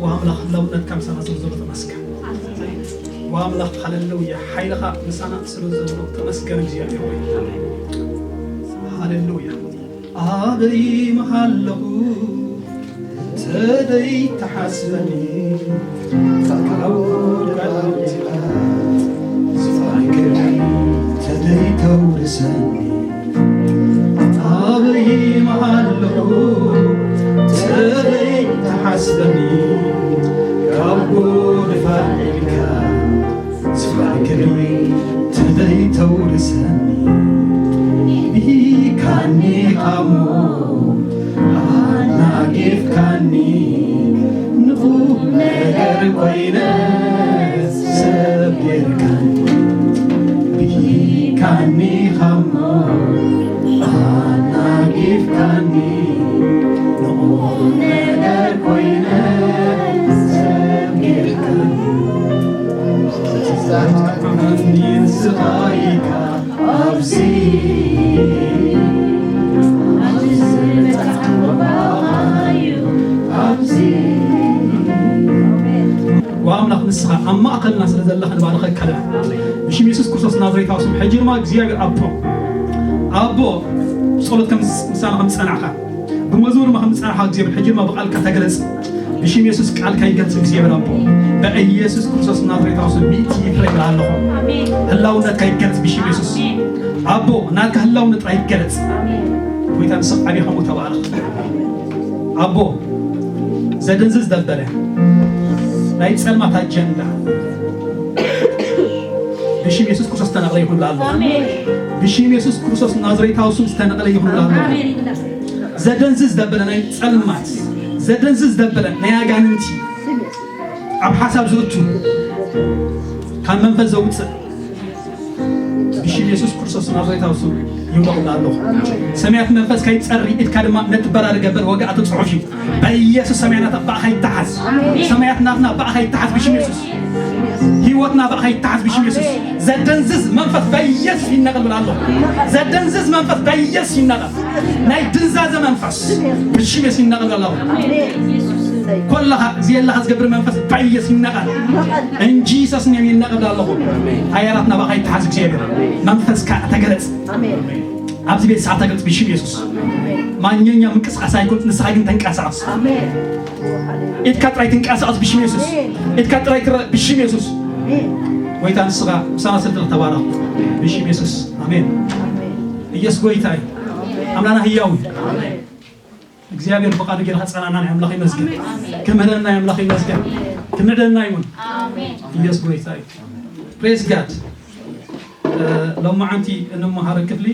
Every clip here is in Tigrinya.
ወኣምላኽ ህላውነትካ ምሳና ስለ ዘሎ ተመስገን። ወኣምላኽ ሃሌሉያ፣ ሓይልኻ ምሳና ስለ ዘሎ ተመስገን እግዚኣብሔር ሆይ። ሃሌሉያ። ኣበይ ምሃለኹ ተደይ ተሓስበኒ፣ ካብ ወጋድካ ዝፋንክኒ ተደይ ተውርሰኒ። ኣበይ ምሃለኹ ተደይ ተሓስበኒ፣ ካብ ጎድፋ ኢልካ ዝፋንክኒ ተደይ ተውርሰኒ። ብሂካኒ ኻሞ ኣናጊፍካኒ፣ ንቑም ነገር ኮይነ ሰብ ጌርካኒ። ብሂካኒ ኻሞ ኣናጊፍካኒ፣ ንቑም ነገር ኮይነ ሰብ ጌርካኒ። ተዘካክረኒ ስቓይካ ኣብዚ፣ ኣብዚ ዝበጻሕኩ ባኻዩ ኣብዚ። ወኣምላኽ ንስኻ ኣብ ማእከልና ስለ ዘለኻ ንባርኸካ ኣለና። ብሽም የሱስ ክርስቶስ ናዝሬታዊ ስም ሕጂ ድማ እግዚኣብሔር ኣቦ፣ ኣቦ ብጸሎት ከም ምሳና ከም ዝጸናዕካ፣ ብመዝሙር ድማ ከም ዝጸናዕካ እግዚኣብሔር ሕጂ ድማ ብቃልካ ተገለጽ። ብሽም የሱስ ቃልካ ይገለጽ እግዚኣብሔር ኣቦ። በኢየሱስ ክርስቶስ ናዝሬታዊ ስም ሚእቲ ይፍረ ይብላ ኣለኹ። ኣሜን። ህላውነትካ ይገለጽ ብሽም የሱስ። ኣሜን። ኣቦ ናትካ ህላውነት ይገለጽ። ኣሜን። ጎይታ ንስኻ ዓብይ ኸምኡ ተባረኽ። ኣቦ ዘደንዝዝ ዘበለ ናይ ጸልማት ኣጀንዳ ብሽም የሱስ ክርስቶስ ዝተነቕለ ይኹን ኣሎ። ኣሜን። ብሽም የሱስ ክርስቶስ ናዝሬታዊ ስም ዝተነቕለ ይኹን ኣሎ። ኣሜን። ዘደንዝዝ ዘበለ ናይ ጸልማት፣ ዘደንዝዝ ዘበለ ናይ ኣጋንንቲ፣ ኣብ ሓሳብ ዝእቱ፣ ካብ መንፈስ ዘውጽእ፣ ብሽም የሱስ ክርስቶስ ናዝሬታዊ ስም ይውደቕ ኣለኹ። ሰማያት መንፈስ ከይጸሪ፣ ኢድካ ድማ ነቲ በራድ ገበር ወግኣ ትጽሑፍ እዩ። በኢየሱስ ሰማያት ናትና ብኣኻ ይተሓዝ። ሰማያት ናትና ብኣኻ ይተሓዝ ብሽም የሱስ። ህይወትና ብኣኻ ይተሓዝ ብሽም የሱስ። ዘደንዝዝ መንፈስ በኢየሱስ ይነቐል ብላ ኣለኹ። ዘደንዝዝ መንፈስ በኢየሱስ ይነቐል። ናይ ድንዛዘ መንፈስ ብሽም የሱስ ይነቐል ብላ ኣለኹ። ኮለኻ ዝየለኻ ዝገብር መንፈስ በኢየሱስ ይነቐል። In Jesus name ይነቐል ብላ ኣለኹ። ኣያራትና ብኣኻ ይተሓዝ እግዚኣብሔር። መንፈስካ ተገለጽ። ኣብዚ ቤት ሰዓት ተገልጽ ብሽም የሱስ። ማንኛውም ምንቅስቃስ ኣይኮን፣ ንስኻ ግን ተንቀሳቀስ። ኢድካ ጥራይ ትንቀሳቀስ ብሽም የሱስ። ኢድካ ጥራይ ትረ ብሽም የሱስ። ጎይታ ንስኻ ምሳና ስለ ተባረኽ ብሽም የሱስ። ኣሜን። ኢየሱስ ጎይታ እዩ። ኣምላና ህያው እዩ። እግዚኣብሔር ብቃሉ ጌርካ ጸናናና ኣምላኽ ይመስገን። ክምህረና ኣምላኽ ይመስገን። ክምዕደና ይሁን። ኢየሱስ ጎይታ እዩ። Praise God። ሎማዓንቲ እንመሃረ ክፍሊ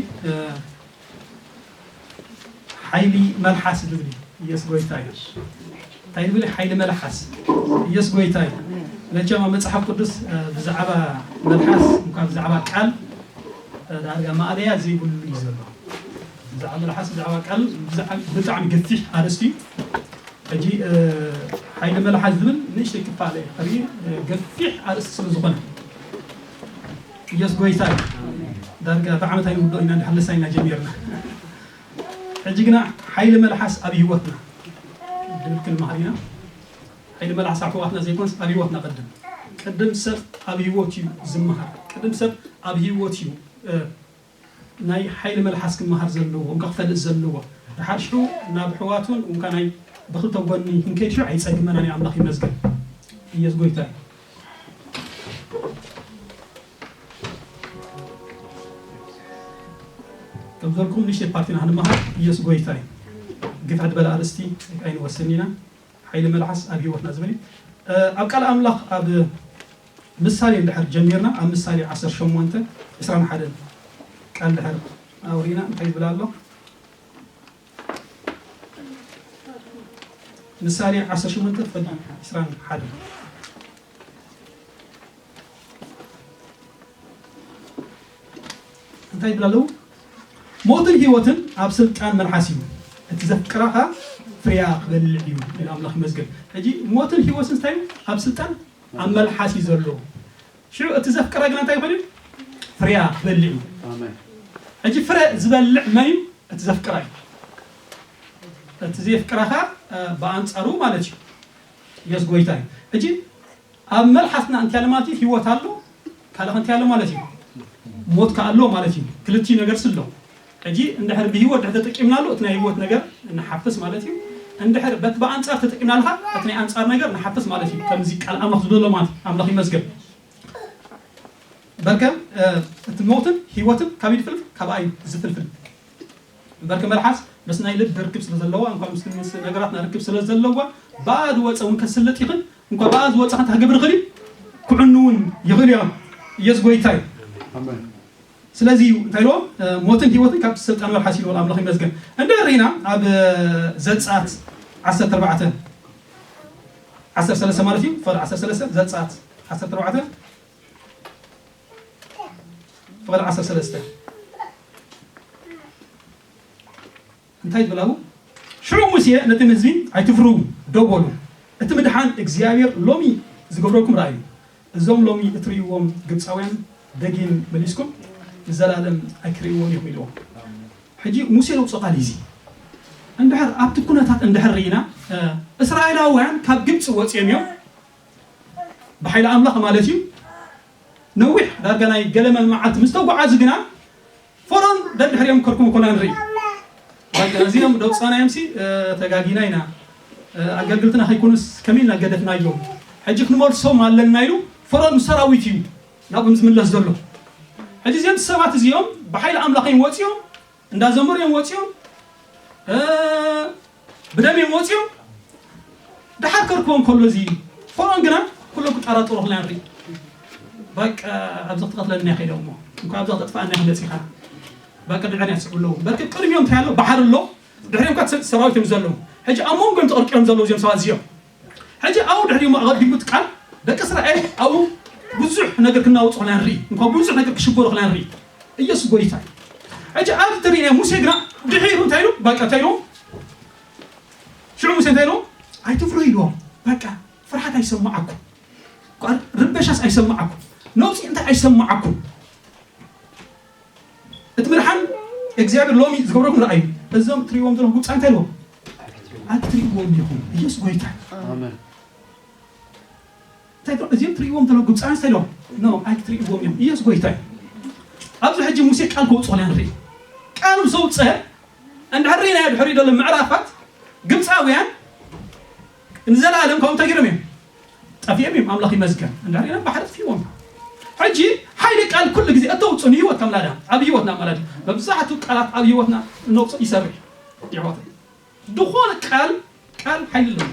ሓይሊ መልሓስ ዝብል እዩ። ኢየሱስ ጎይታ እዩ። እንታይ ዝብል እዩ? ሓይሊ መልሓስ። ኢየሱስ ጎይታ እዩ። መቸም ኣብ መጽሓፍ ቅዱስ ብዛዕባ መልሓስ እኳ ብዛዕባ ቃል ዳርጋ ማእለያ ዘይብሉ እዩ ዘሎ። ብዛዕባ መልሓስ ብዛዕባ ቃል ብጣዕሚ ገፊሕ ኣርእስቲ እዩ። ሕጂ ሓይሊ መልሓስ ዝብል ንእሽተይ ክፋለ ክርኢ ገፊሕ ኣርእስቲ ስለ ዝኾነ ኢየሱስ ጎይታ እዩ። ዳርጋ ብዓመት ኣይንውድኦ ኢና እንድሕር ልሳን ኢና ጀሚርና። ሕጂ ግና ሓይሊ መልሓስ ኣብ ህይወትና ድብል ክንመሃር ኢና። ሓይሊ መልሓስ ኣብ ሕዋትና ዘይኮነስ ኣብ ህይወትና ቅድም ቅድም ሰብ ኣብ ህይወት እዩ ዝመሃር። ቅድም ሰብ ኣብ ህይወት እዩ ናይ ሓይሊ መልሓስ ክመሃር ዘለዎ፣ እንካ ክፈልጥ ዘለዎ። ድሓር ሽዑ ናብ ኣሕዋቱን እንካ ናይ ብክልተ ጎኒ ክንከይድ ሽዑ ኣይጸግመናን እዩ። ኣምላኽ ይመስገን። ኢየሱስ ጎይታ እዩ። ከም ዘልኩም ንእሽተይ ፓርቲና ክንመሃር ኢየሱስ ጎይታ እዩ። ግፍሕ ዝበለ ኣርእስቲ ኣይንወስን ኢና። ሓይሊ መልሓስ ኣብ ህይወትና ዝብል እዩ። ኣብ ቃል ኣምላኽ ኣብ ምሳሌ እንድሕር ጀሚርና ኣብ ምሳሌ ዓሰርተ ሸሞንተ ዕስራን ሓደን ቃል እንድሕር ኣውሪና እንታይ ይብል ኣሎ? ምሳሌ ዓሰርተ ሸሞንተ ፍቕዲ ዕስራን ሓደን እንታይ ይብል ኣለዉ? ሞትን ህይወትን ኣብ ስልጣን መልሓስ እዩ፣ እቲ ዘፍቅራ ኸኣ ፍሬያ ክበልዕ እዩ ኢሉ ኣምላኽ ይመስገን። ሕጂ ሞትን ህይወትን እንታይ እዩ? ኣብ ስልጣን ኣብ መልሓስ እዩ ዘሎ። ሽዑ እቲ ዘፍቅራ ግና እንታይ ይኾን እዩ? ፍሬያ ክበልዕ እዩ። ኣሜን። ሕጂ ፍረ ዝበልዕ መን እዩ? እቲ ዘፍቅራ እዩ። እቲ ዘየፍቅራ ኸኣ ብኣንጻሩ ማለት እዩ። የስ ጎይታ እዩ። ሕጂ ኣብ መልሓስና እንታይ ኣሎ ማለት እዩ? ህይወት ኣሎ፣ ካልእ እንታይ ኣሎ ማለት እዩ? ሞት ከኣ ኣሎ ማለት እዩ። ክልቲኡ ነገርስ ኣሎ። ሕጂ እንድሕር ብህይወት ድሕር ተጠቂምናሉ እቲ ናይ ህይወት ነገር ንሓፍስ ማለት እዩ። እንድሕር በቲ ብኣንጻር ተጠቂምናሉ ኸኣ እቲ ናይ ኣንጻር ነገር ንሓፍስ ማለት እዩ። ከምዚ ቃል ኣምላኽ ዝብሎ ማለት እዩ። ኣምላኽ ይመስገን። በርከም እቲ ሞትን ህይወትን ካብ ይድፍልፍ? ካብ ኣዩ ዝፍልፍል? በርከ መልሓስ ምስ ናይ ልብ ርክብ ስለ ዘለዋ እንኳን ምስ ምስ ነገራትና ርክብ ስለ ዘለዋ ባዕሉ ወፀ እውን ከስልጥ ይኽእል። እንኳ ብኣ ዝወፀ ከንታ ክገብር ይኽእል እዩ። ክዕኑ እውን ይኽእል እዮም። ኢየሱስ ጎይታ እዩ። ስለዚ እዩ እንታይ ኢልዎ? ሞትን ህይወትን ካብ ስልጣን መልሓስ ኢልዎ ኣምላኽ ይመስገን። እንደ ሪና ኣብ ዘጻት ዓሰርተ ኣርባዕተ ዓሰርተ ሰለስተ ማለት እዩ። ፈል ዓሰርተ ሰለስተ ዘጻት ዓሰርተ ኣርባዕተ ፈል ዓሰርተ ሰለስተ እንታይ ይብል ኣብኡ? ሽዑ ሙሴ ነቶም ህዝቢ፣ "ኣይትፍርሁ፣ ደው በሉ። እቲ ምድሓን እግዚኣብሔር ሎሚ ዝገብረልኩም ርኣዩ። እዞም ሎሚ እትርእይዎም ግብፃውያን ደጊም መሊስኩም ንዘለኣለም ኣይክርእይዎም ኢኹም" ኢልዎም። ሕጂ ሙሴ ዘውፅኦ ቃል እዩ እዚ። እንድሕር ኣብቲ ኩነታት እንድሕር ርኢና፣ እ፣ እስራኤላውያን ካብ ግብፂ ወፂኦም እዮም። ብሓይሊ ኣምላኽ ማለት እዩ። ነዊሕ ዳርጋ ናይ ገለመ መዓልቲ ምስ ተጓዓዙ ግና ፈርኦን ደድሕሪኦም ከርኩሙ ኮና ንርኢ። በቃ እዚኦም ደውፃናዮም ሲ፣ እ፣ ተጋጊና ኢና፣ እ፣ ኣገልግልትና ከይኮኑስ ከመይ ኢልና ገደፍናዮም? ሕጂ ክንመልሶም ኣለና ኢሉ ፈርኦን ምስ ሰራዊት እዩ ናብኦም ዝምለስ ዘሎ። ሕጂ እዚኦም ሰባት እዚኦም ብሓይሊ ኣምላኽ እዮም ወፂኦም፣ እንዳዘመሩ እዮም ወፂኦም፣ እ፣ ብደም እዮም ወፂኦም። ደሓር ከርክቦም ከሎ እዚ ፈርኦን ግና ኩሎም ክጠራጠሩ ክልና ንርኢ። በቃ ኣብዚ ክትቐትለና ኢኻ ኢሎም እሞ እንኳ ኣብዚ ክተጥፍኣና ኢኻ መፂኻ። በቃ ድዕን ያስዕቡ ኣለዉ። በርግጥ ቅድሚኦም እንታይ ኣሎ? ባሕሪ ኣሎ። ድሕሪኦም ከ ሰራዊት እዮም ዘለዉ። ሕጂ ኣብ መንጎ እዮም ተቐርቂሮም ዘለዉ እዚኦም ሰባት እዚኦም። ሕጂ ኣብኡ ድሕሪኦም ኣቐዲሙ እቲ ቃል ደቂ እስራኤል ኣብኡ ብዙሕ ነገር ክናወጹ ክልና ንርኢ። እንኳ ብዙሕ ነገር ክሽበሩ ክልና ንርኢ። ኢየሱስ ጎይታ እዩ። ሕጂ ኣብዚ ተሪእና ሙሴ ግና ድሒሩ እንታይ ኢሉ? በቃ እንታይ ኢሉ? ሽዑ ሙሴ እንታይ ኢሉ? "ኣይትፍርሁ" ኢልዎም። በቃ ፍርሓት ኣይሰማዓኩም። ቋር-፣ ርበሻስ ኣይሰማዓኩም። ነውጺ እንታይ ኣይሰማዓኩም። እቲ ምድሓን እግዚኣብሔር ሎሚ ዝገብረኩም ረኣዩ። እዞም ትርእይዎም ዘለኹም ግብፃውያን እንታይ ኢልዎም? "ኣይትርእይዎም ኢኹም." ኢየሱስ ጎይታ። ኣሜን። እንታይ ትብሉ? እዚኦም ትርእይዎም ዘለኹም ግብፃውያን እንታይ ኢልዎም? "ኖ፣ ኣይትርእይዎም እዮም። ኢየሱስ ጎይታ እዩ." ኣብዚ ሕጂ ሙሴ ቃል ከውፅኦ ኢና ንርኢ። ቃል ምስ ኣውፀአ እንድሕር ርኢናዮ ድሕሪኡ ዘሎ ምዕራፋት ግብፃውያን ንዘለኣለም ካብኡ እንታይ ገይሮም እዮም? ጠፊኦም እዮም። ኣምላኽ ይመስገን። እንድሕር ርኢና ባሕሪ ኣጥፊእዎም። ሕጂ ሓይሊ ቃል ኩሉ ግዜ እተውፅኡ ንህይወት ከም ላዳ ኣብ ህይወትና ማለት እዩ። መብዛሕትኡ ቃላት ኣብ ህይወትና እነውፅኦ ይሰርሕ። ይሕዋት ዝኾነ ቃል ቃል ሓይሊ ኣለዎ።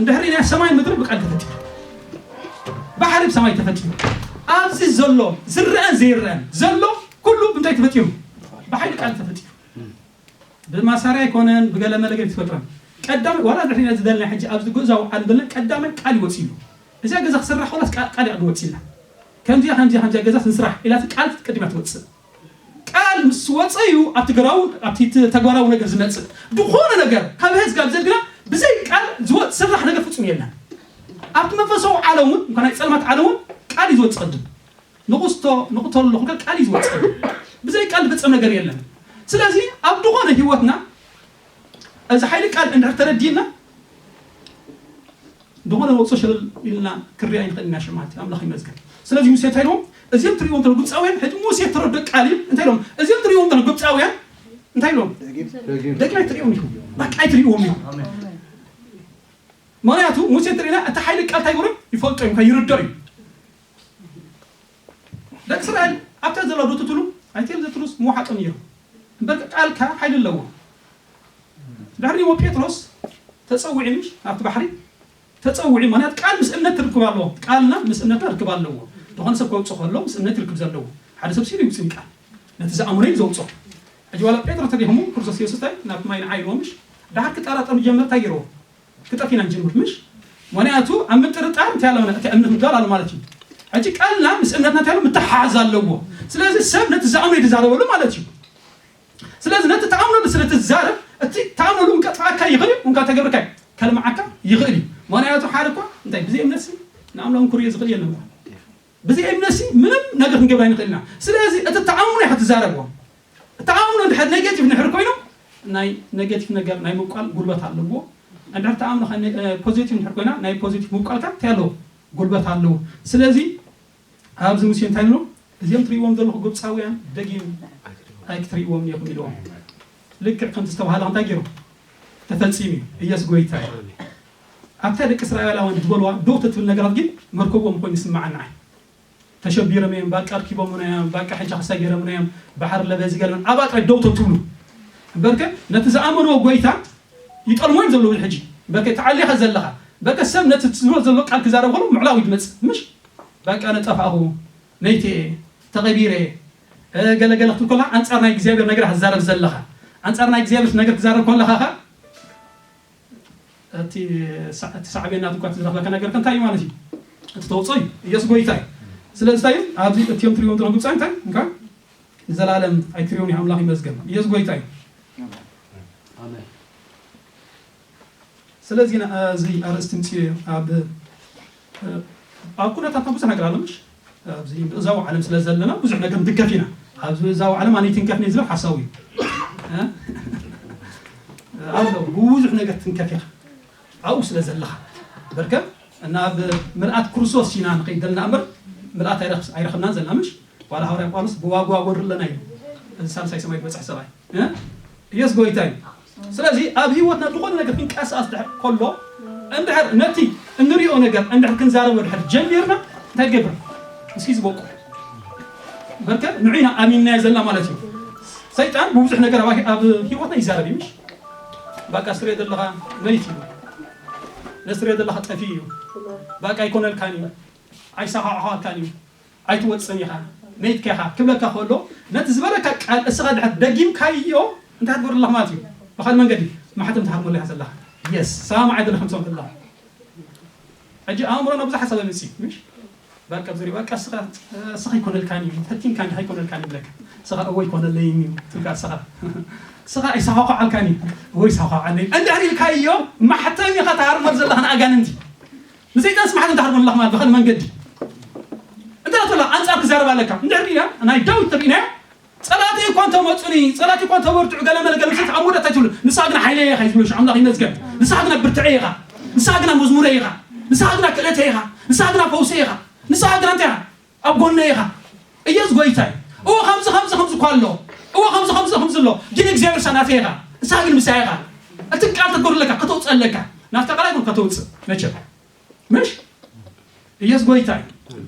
እንድሕር ርኢና ሰማይ ምድሪ ብቃል ተፈጢሩ። ባሕሪ ብሰማይ ተፈጢሩ። ኣብዚ ዘሎ ዝረአን ዘይረአን ዘሎ ኩሉ ብምንታይ ተፈጢሩ? ብሓይሊ ቃል ተፈጢሩ። ብማሳርያ ኣይኮነን፣ ብገለ መለ ገለ ኣይተፈጥረን። ቀዳማይ ዋላ ድሕሪና ዝደለና ሕጂ ኣብዚ ገዛው ዓለም ዘለና ቀዳማይ ቃል ይወጽእ እዩ። እዚኣ ገዛ ክስራሕ ኮላስ ቃ-፣ ቃል እዩ ዝወጽእ ኢልና። ከምዚኣ፣ ከምዚኣ፣ ከምዚኣ ገዛ ንስራሕ ኢላ እቲ ቃል ቅድሚያ ትወጽእ። ቃል ምስ ወጸ እዩ ኣብቲ ግራው፣ ኣብቲ ተ-፣ ተግባራዊ ነገር ዝመጽእ። ዝኾነ ነገር ካብ ህዝቢ ኣብ ዘድግና ብዘይ ቃል ዝወ-፣ ዝስራሕ ነገር ፍጹም የለን። ኣብቲ መንፈሳዊ ዓለም እውን፣ እንኳ ናይ ጸልማት ዓለም እውን ቃል እዩ ዝወጽእ ቅድም። ንቑስቶ፣ ንቑተሎ፣ ኩልካ ቃል እዩ ዝወጽእ። ብዘይ ቃል ዝፍጸም ነገር የለን። ስለዚ ኣብ ዝኾነ ህይወትና እዚ ሓይሊ ቃል እንድሕር ተረዲእና፣ ዝኾነ ወጾ ሸለል ኢልና ክርያ ኣይንኽእል ኢና። ሽማት ኣምላኽ ይመስገን። ስለዚ ሙሴ እንታይ ኢልዎም? እዚኦም ትርእይዎም ዘለኹም ግብፃውያን፣ ሕጂ ሙሴ ተረዶ ቃል እዩ። እንታይ ኢልዎም? እዚኦም ትርእይዎም ዘለኹም ግብፃውያን እንታይ ኢልዎም? ደጊም ኣይትርእይዎም ኢኹም። በቃ ኣይትርእይዎም ኢኹም። ምኽንያቱ ሙሴ እንተሪእና እቲ ሓይሊ ቃል እንታይ ይገብሮ? ይፈልጦ እዩ፣ ይርድኦ እዩ። ደቂ እስራኤል ኣብታ ዘለዋ ዶ ትትሉ? ኣይትል ዘትሉስ ምውሓጦም ነይሩ። እምበር ቃልካ ሓይሊ ኣለዎ። ድሕሪ እሞ ጴጥሮስ ተጸዊዑ ምሽ ናብቲ ባሕሪ ተጸዊዑ፣ ምኽንያቱ ቃል ምስ እምነት ርክብ ኣለዎ። ቃልና ምስ እምነትና ርክብ ኣለዎ። ዝኾነ ሰብ ከውጽእ ከሎ ምስ እምነት ርክብ ዘለዎ። ሓደ ሰብ ሲሉ ይውጽእ ቃል። ነቲ ዝኣምኖ እዩ ዘውጽኦ። ሕጂ ዋላ ጴጥሮስ ተሪኹሙ ክርስቶስ የሱስ እንታይ ናብቲ ማይ ንዓይዎ ምሽ? ድሓር ክጠራጠር ዝጀመረ እንታይ ገይርዎ? ክጠፊና ንጅምር ምሽ? ምኽንያቱ ኣብ ምጥርጣር እንታይ ኣሎ? እቲ እምነት ምድጋር ኣሎ ማለት እዩ። ሕጂ ቃልና ምስ እምነትና እንታይ ኣሎ? ምትሓሓዝ ኣለዎ። ስለዚ ሰብ ነቲ ዝኣምኖ እዩ ዝዛረበሉ ማለት እዩ። ስለዚ ነቲ ትኣምነሉ ስለ ትዛረብ፣ እቲ ትኣምነሉ እውን ከጥፍኣካ ይኽእል እዩ፣ እንኳ ተገብርካ እዩ፣ ከልምዓካ ይኽእል እዩ። ምኽንያቱ ሓደ እኳ እንታይ ብዘይ እምነትሲ ንኣምላኽ እውን ክርእዮ ዝኽእል የለን። ብዘይ እምነትሲ ምንም ነገር ክንገብር ኣይንኽእል ኢና። ስለዚ እቲ ትኣምኖ ኢኻ ትዛረብዎ። እቲ ኣእምሮ እንድሕር ኔጌቲቭ እንድሕር ኮይኑ፣ ናይ ኔጌቲቭ ነገር ናይ ምብቃል ጉልበት ኣለዎ። እንድሕር ተኣምኖ ፖዚቲቭ እንድሕር ኮይና ናይ ፖዚቲቭ ምብቃልካ እንታይ ኣለዎ? ጉልበት ኣለዎ። ስለዚ ኣብዚ ሙሴ እንታይ ንብሎ? እዚኦም ትርእይዎም ዘለኹ ግብፃውያን ደጊም ኣይክትርእይዎም ኢኹም ኢልዎም። ልክዕ ከምቲ ዝተባህለ እንታይ ገይሩ ተፈፂሙ እዩ። ኢየሱስ ጎይታ እዩ። ኣብታ ደቂ እስራኤላውያን ዝበልዋ ደው ተትብል ነገራት ግን መርከብዎም ኮይኑ ይስምዓና እዩ። ተሸቢሮም እዮም፣ ባቃ ኣርኪቦምና እዮም፣ ባቃ ሕጂ ክሳይ ገይሮምና እዮም፣ ባሕሪ ለበዚ ገለመን ኣብኣ ጥራይ ደው ተትብሉ እምበርከ ነቲ ዝኣመንዎ ጎይታ ይጠልሞ እዮም ዘለዉ ሕጂ። በከ ተዓሊኻ ዘለኻ በከ ሰብ ነቲ ትዝሮ ዘሎ ቃል ክዛረብ ከሎ ምዕላው ይመጽእ ምሽ በቃ ነጠፋኹ ነይቴ ተቐቢረ ገለገለ ክትብል ከላ ኣንጻር ናይ እግዚኣብሔር ነገር ክዛረብ ዘለኻ ኣንጻር ናይ እግዚኣብሔር ነገር ክዛረብ ከለኻ ኸ እቲ ሳዕቤናት እኳ ትዝረኽበካ ነገር እንታይ እዩ ማለት እዩ? እቲ ተውፅኦ እዩ። ኢየሱስ ጎይታ እዩ። ስለዚ እንታይ እዩ ኣብዚ እትዮም ትሪዎም ዘለኹም ግብፃ እንታይ እንኳ ንዘላለም ኣይትሪውን እዩ ኣምላኽ ይመስገን። ኢየሱስ ጎይታ እዩ። ስለዚ እዚ ኣርእስቲ ምፅኡ ኣብ ኣብ ኩነታትና ብዙሕ ነገር ኣሎ ምሽ ኣብዚ ምእዛው ዓለም ስለ ዘለና ብዙሕ ነገር ንትንከፍ ኢና ኣብዚ እዛው ዓለም ኣነ ይትንከፍ ዝብል ሓሳዊ እዩ ኣሎ ብዙሕ ነገር ትንከፍ ኢኻ ኣብኡ ስለ ዘለኻ በርከ እና ኣብ ምልኣት ክርስቶስ ኢና ንኸይድ ዘለና እምበር ምልኣት ኣይረኽብናን ዘለና ምሽ ዋላ ሃዋርያ ጳውሎስ ብዋግዋ ወርለና እዩ እዚ ሳልሳይ ሰማይ ዝበፅሕ ሰብኣይ ኢየሱስ ጎይታ እዩ ስለዚ ኣብ ህይወትና ዝኾነ ነገር ክንቀሳቀስ ድሕር ከሎ እንድሕር ነቲ እንሪኦ ነገር እንድሕር ክንዛረቦ ድሕር ጀሚርና እንታይ ትገብር እስኪ ዝበቁ በርከ ንዑና ኣሚንናዮ ዘለና ማለት እዩ ሰይጣን ብብዙሕ ነገር ኣብ ህይወትና ይዛረብ እዩ ምሽ ባቃ ስትሪዮ ዘለኻ መይት እዩ ነስትሪዮ ዘለኻ ጠፊ እዩ ባቃ ኣይኮነልካን እዩ ኣይሳኻዕኻልካን እዩ ኣይትወፅን ኢኻ መይትካ ኢኻ ክብለካ ከሎ ነቲ ዝበለካ ቃል እስኻ ድሕር ደጊምካዮ እንታይ ትገብር ኣለኻ ማለት እዩ ብኻል መንገዲ ማሕተም ትሃርመሉ ኢኻ ዘለኻ የስ ሰማማዕ ኣይደለ ከምሰም ዘለኻ ሕጂ ኣእምሮና ብዙሕ ሓሳብ ምፅእ ምሽ በቃ ብዙሪ በቃ እስኻ እስኻ ይኮነልካን እዩ ፈቲንካ እንዲኻ ይኮነልካን ይብለካ እስኻ እወ ይኮነለይን እዩ ትብልካ እስኻ እስኻ ይሳኻኳዓልካን እዩ እወ ይሳኻኳዓለይ እንድሕር ኢልካዮ ማሕተም ኢኻ ትሃርመል ዘለኻ ንኣጋንንቲ ንሰይጣን ስማሕት እንተሃርመሉ ኣለኻ ማለት ብኻል መንገዲ እንተ ትብላ ኣንጻር ክዛረብ ኣለካ እንድሕር ሪኢና ናይ ዳዊት ተሪኢና ጸላእተይ እኳ እንተመጹኒ ጸላእተይ እኳ እንተበርትዑ ገለ መለ ገለ ምሰት ኣብ መወዳእታ ትብሉ ንስኻ ግና ሓይለይ ኢኻ እዩ ዝብሎ ኣምላኽ ይመስገን ንስኻ ግና ብርትዐይ ኢኻ ንስኻ ግና መዝሙረይ ኢኻ ንስኻ ግና ክእለተይ ኢኻ ንስኻ ግና ፈውሰይ ኢኻ ንስኻ ግና እንታይ ኢኻ ኣብ ጎነይ ኢኻ እየስ ጎይታይ እዎ ከምዚ ከምዚ ከምዚ እኳ ኣሎ እዎ ከምዚ ከምዚ ከምዚ ኣሎ ግን እግዚኣብሔር ሳናተይ ኢኻ ንስኻ ግን ምሳይ ኢኻ እቲ ቃል ተትገብር ኣለካ ከተውፅእ ኣለካ ናፍታ ቃል ኣይኮን ከተውፅእ መቸም ምሽ ኢየሱስ ጎይታ እዩ።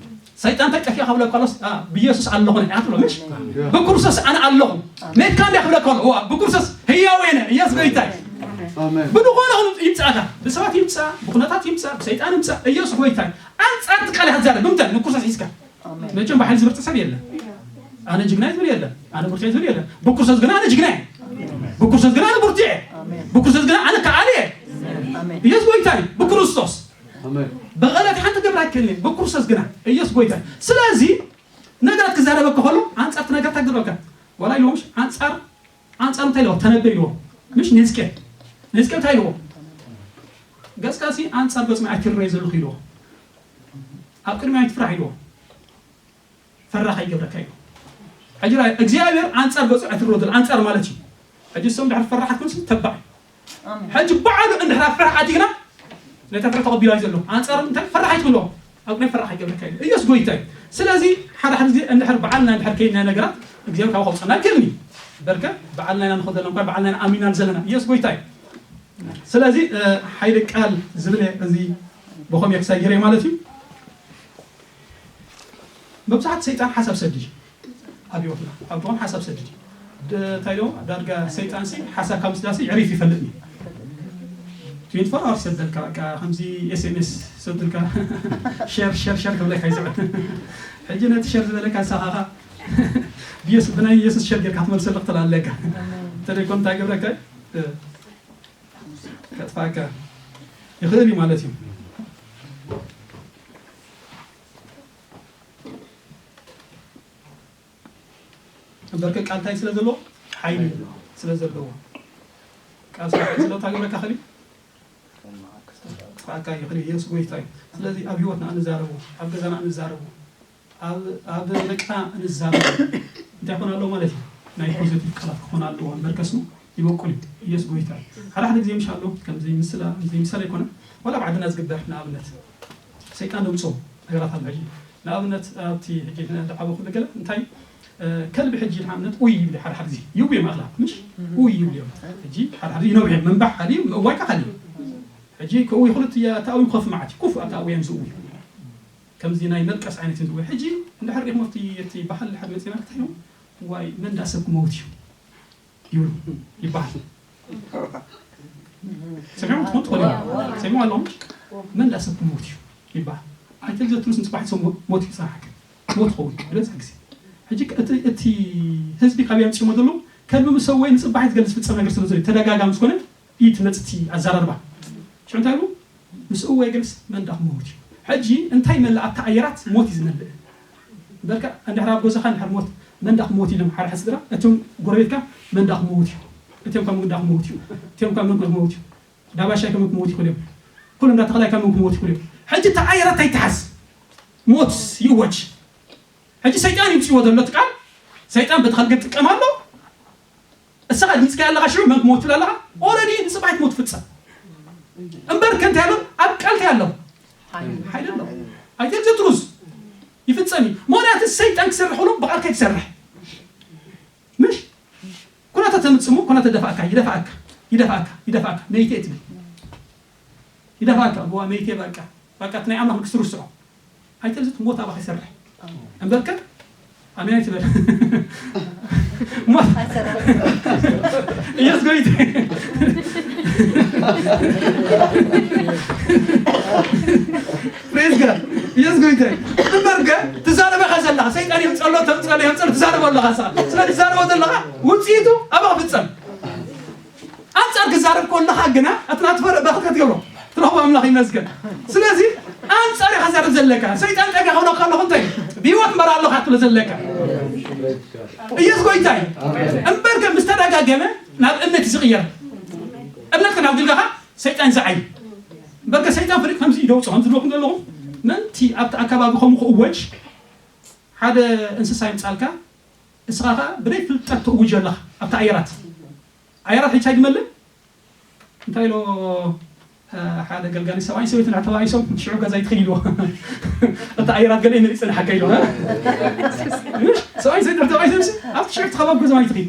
ሰይጣን እንታይ ጠፊኣ ክብለካ ከሎስ ብኢየሱስ ኣለኹ ንሕና ትብሎ ምሽ ብክርስቶስ ኣነ ኣለኹ ሜትካ እንዲያ ክብለካ ከሎ እዋ ብክርስቶስ ህያው እየ ኢየሱስ ጎይታ እዩ። ብድኾነ ኹን ይምጻእካ ብሰባት ይምጻእ ብኩነታት ይምጻእ ብሰይጣን ይምጻእ ኢየሱስ ጎይታ እዩ። ኣንጻር እቲ ቃል እያ ትዛረብ ብምንታይ ንክርስቶስ ሒዝካ መቸም ብሓይሊ ዝብርት ሰብ የለን። ኣነ ጅግና ዝብል የለን። ኣነ ብርቱ ዝብል የለን። ብክርስቶስ ግና ኣነ ጅግና እየ። ብክርስቶስ ግና ኣነ ብርቱ እየ። ብክርስቶስ ግና ኣነ ከኣል እየ። ኢየሱስ ጎይታ እዩ። ብክርስቶስ በቐለት ሓንቲ ገብር ኣይክእልን ብክርስቶስ ግና ኢየሱስ ጎይታ እዩ። ስለዚ ነገራት ክዛረበካ ከሎ ኣንጻር እቲ ነገር ታግረካ ዋላ ኢልዎ ምሽ ኣንጻር ኣንጻር እንታይ ኢልዎ ተነበይ ኢልዎ ምሽ ንህዝቅኤል ንህዝቅኤል እንታይ ኢልዎ ገጽካሲ ኣንጻር ገጽ ኣይትረይ ዘለኹ ኢልዎ ኣብ ቅድሚ ኣይትፍራሕ ኢልዎ ፈራኽ ኣይገብረካ ኢልዎ ሕጂ እግዚኣብሔር ኣንጻር ገጹ ኣይትረው ኣንጻር ማለት እዩ ሕጂ ሰው ድሕር ፈራሓት ክንስ ተባዕ ሕጂ በዓሉ እንድሕር ኣብ ፍርሒ ኣቲግና ነቲ ፍርሒ ተቐቢሉ እዩ ዘሎ ኣንጻር እንታይ ፈራሕ ኣይትብሎ ኣብ ናይ ፈራሕ ኣይገብረካ እዩ ኢየሱስ ጎይታ እዩ ስለዚ ሓደ ሓደ ግዜ እንድሕር በዓልና እንድሕር ከይድና ነገራት እግዚኣብሔር ካብ ከውፅና ይክእልኒ በርከ በዓልና ኢና ንኸደና እኳ በዓልና ኢና ኣሚናል ዘለና ኢየሱስ ጎይታ እዩ ስለዚ ሓይሊ ቃል ዝብል እዚ ብኸም የክሳይ ገይረ ማለት እዩ መብዛሕት ሰይጣን ሓሳብ ሰዲ ኣብ ህይወትና ኣብ ዝኾን ሓሳብ ሰዲ እንታይ ዶ ዳርጋ ሰይጣን ሲ ሓሳብ ካብ ምስዳሲ ዕሪፍ ይፈልጥ እዩ ትዌንቲ ፎር ኣወር ሰደልካ በቃ ከምዚ ኤስኤምኤስ ሰደልካ ሸር ሸር ሸር ክብለካ ይስዕብ ሕጂ ነቲ ሸር ዝበለካ ንሳኻኻ ብየሱስ ብናይ የሱስ ሸር ጌርካ ትመልሰሉ ክትላለካ ተለይኮን እንታይ ገብረካ ከጥፋካ ይኽእል እዩ ማለት እዩ እምበርከ ቃል እንታይ ስለ ዘለዎ ሓይሊ ስለ ዘለዎ ቃል ስለ ስለ ታገረካ ኸሊ ፋካ ይኽእል ኢየሱስ ጎይታ እዩ ስለዚ ኣብ ህይወትና እንዛረቡ ኣብ ገዛና እንዛረቡ ኣብ ደቅና እንዛረቡ እንታይ ይኾን ኣለዎ ማለት እዩ ናይ ፖዚቲቭ ቃላት ክኾን ኣለዎ እምበርከስኑ ይበቁል እዩ። ኢየሱስ ጎይታ እዩ። ሓደ ሓደ ግዜ ምሽ ኣሎ ከም ዘይምስላ ዘይምሳሌ ኣይኮነ ዋላ ኣብ ዓድና ዝግበር ንኣብነት ሰይጣን ደምፅኦ ነገራት ኣሎ። ሕጂ ንኣብነት ኣብቲ ሕጂ ዝዓበኹሉ ገለ እንታይ ከልቢ ሕጂ ንኣብነት ኡይ ይብል ሓደ ሓደ ግዜ ይው እዮም ኣኽላ ምሽ ኡይ ይብል እዮም። ሕጂ ሓደ ሓደ ይነብሕ እዮም ምንባሕ ሓደ እዩ ምእዋይ ካኻል እዩ። ሕጂ ከኡ ይኹልት ተኣዊ ኮፍ መዓት ኩፍ ኣተኣውያን ዝእው እዩ። ከምዚ ናይ መልቀስ ዓይነት ዝእው ሕጂ እንድሕር ሪኹም ኣብቲ እቲ ባህል ድሕር መፂና እንታይ እዮም ዋይ መን ዳሰብ ክመውት እዩ ይብሉ ይበሃል። ሰሚዖም ትኾኑ ትኾኑ ሰሚዑ ኣለኹም መን ዳሰብ ክመውት እዩ ይበሃል። ኣይተል ዘትሩስ ንፅባሕ ሰብ ሞት ይፀናሓካ ሞት ኸውን ዝበዝሕ ግዜ ሕጂ እቲ ህዝቢ ካብ የምፅሞ ዘለዉ ከልቢ ምስ ሰወይ ንፅባሕ ዝገልፅ ፍፀም ነገር ስለ ዘሎ ተደጋጋሚ ዝኾነ ኢት መፅቲ ኣዘራርባ ሽዑ እንታይ ኢሉ ምስ እወ ግንስ መንዳ ክመውት እዩ። ሕጂ እንታይ ይመልእ ኣብቲ ኣየራት ሞት እዩ ዝመልእ። በልካ እንድሕር ኣብ ገዛኻ እንድሕር ሞት መንዳ ክመውት ኢሎም ሓደ ሓደ ስድራ እቶም ጎረቤትካ መንዳ ክመውት እዩ። እቲኦም ካብ መንዳ ክመውት እዩ። እቲኦም ካብ መንዳ ክመውት እዩ። ዳባሻይ ካብ ክመውት ይኽእል እዮም። ኩሎም እንዳተኸላይ ካብ ክመውት ይኽእል እዮም። ሕጂ እቲ ኣየራት ኣይትሓዝ ሞት ይእወጅ። ሕጂ ሰይጣን ይምፅዎ ዘሎ እቲ ቃል ሰይጣን በቲ ኸልገ ጥቀም ኣሎ። እሰኻ ድምፅካ ኣለኻ ሽዑ መን ክሞት ትብል ኣለኻ ኦረዲ ንፅባሕ ትሞት ፍፀም እምበር ከንታይ ኣሎ ኣብ ቃልታይ ኣሎ ሓይሊ ኣሎ ኣይተል ዘትሩዝ ይፍፀም እዩ። ምክንያቱ ሰይጣን ክሰርሕ ሎ ብቃልካ ይትሰርሕ ምሽ ኩናተ ተምፅሙ ኩናተ ደፋእካ ይደፋእካ ይደፋእካ ይደፋእካ መይተ ትብል ይደፋእካ ብዋ መይተ በቃ በቃ ናይ ኣምላኽ ንክስሩ ስዖ ኣይተብዚ ትሞት ኣባኻ ይሰርሕ እምበርከ ኣሜን ኣይትበል ሞት ኢየሱስ ጎይታ ፕሬዝ ጋድ ኢየሱስ ጎይታ እምበርከ ትዛረበኻ ዘለኻ ሰይጣን የምፀሎ ተምፀሎ የምፀሎ ትዛረቦ ኣለኻ ስለ ትዛረቦ ዘለኻ ውፅኢቱ ኣባኻ ፍፀም ኣንጻር ክዛረብ ከለኻ ግና እቲ ናትፈረ በኽት ክትገብሮ ትረኽቦ ኣምላኽ ይመስገን ስለዚ ኣንጻር ኢኻ ዛረብ ዘለካ ሰይጣን ጠጋ ክብለካ ኣለኹ እንታይ ብህይወት እምበር ኣለኻ ትብሎ ዘለካ ኢየሱስ ጎይታ እዩ እምበር ግን ምስ ተደጋገመ ናብ እምነት እዩ ዝቕየር እምነት ግን ኣብ ግልጋኻ ሰይጣን ዝዓይ እምበር ግን ሰይጣን ፍሪድ ከምዚ ይደውፆ ከምዚ ድበኩም ዘለኹም ምንቲ ኣብቲ ኣካባቢ ከምኡ ክእወጅ ሓደ እንስሳ ይምፃልካ እስኻ ከዓ ብደይ ፍልጠት ትእውጅ ኣለኻ ኣብቲ ኣየራት ኣየራት ሒቻ ይድመልን እንታይ ኢሎ ሓደ ገልጋሊ ሰብኣይ ሰበይትን ተባኢሶም ሽዑ ገዛ ይትኽይልዎ እቲ ኣየራት ገለ ይመሪ ፅንሓካ ኢሎ ሰብኣይ ሰበይትን ተባኢሶም ኣብቲ ሽዑ ተኸባብ ገዛ ይትኽይል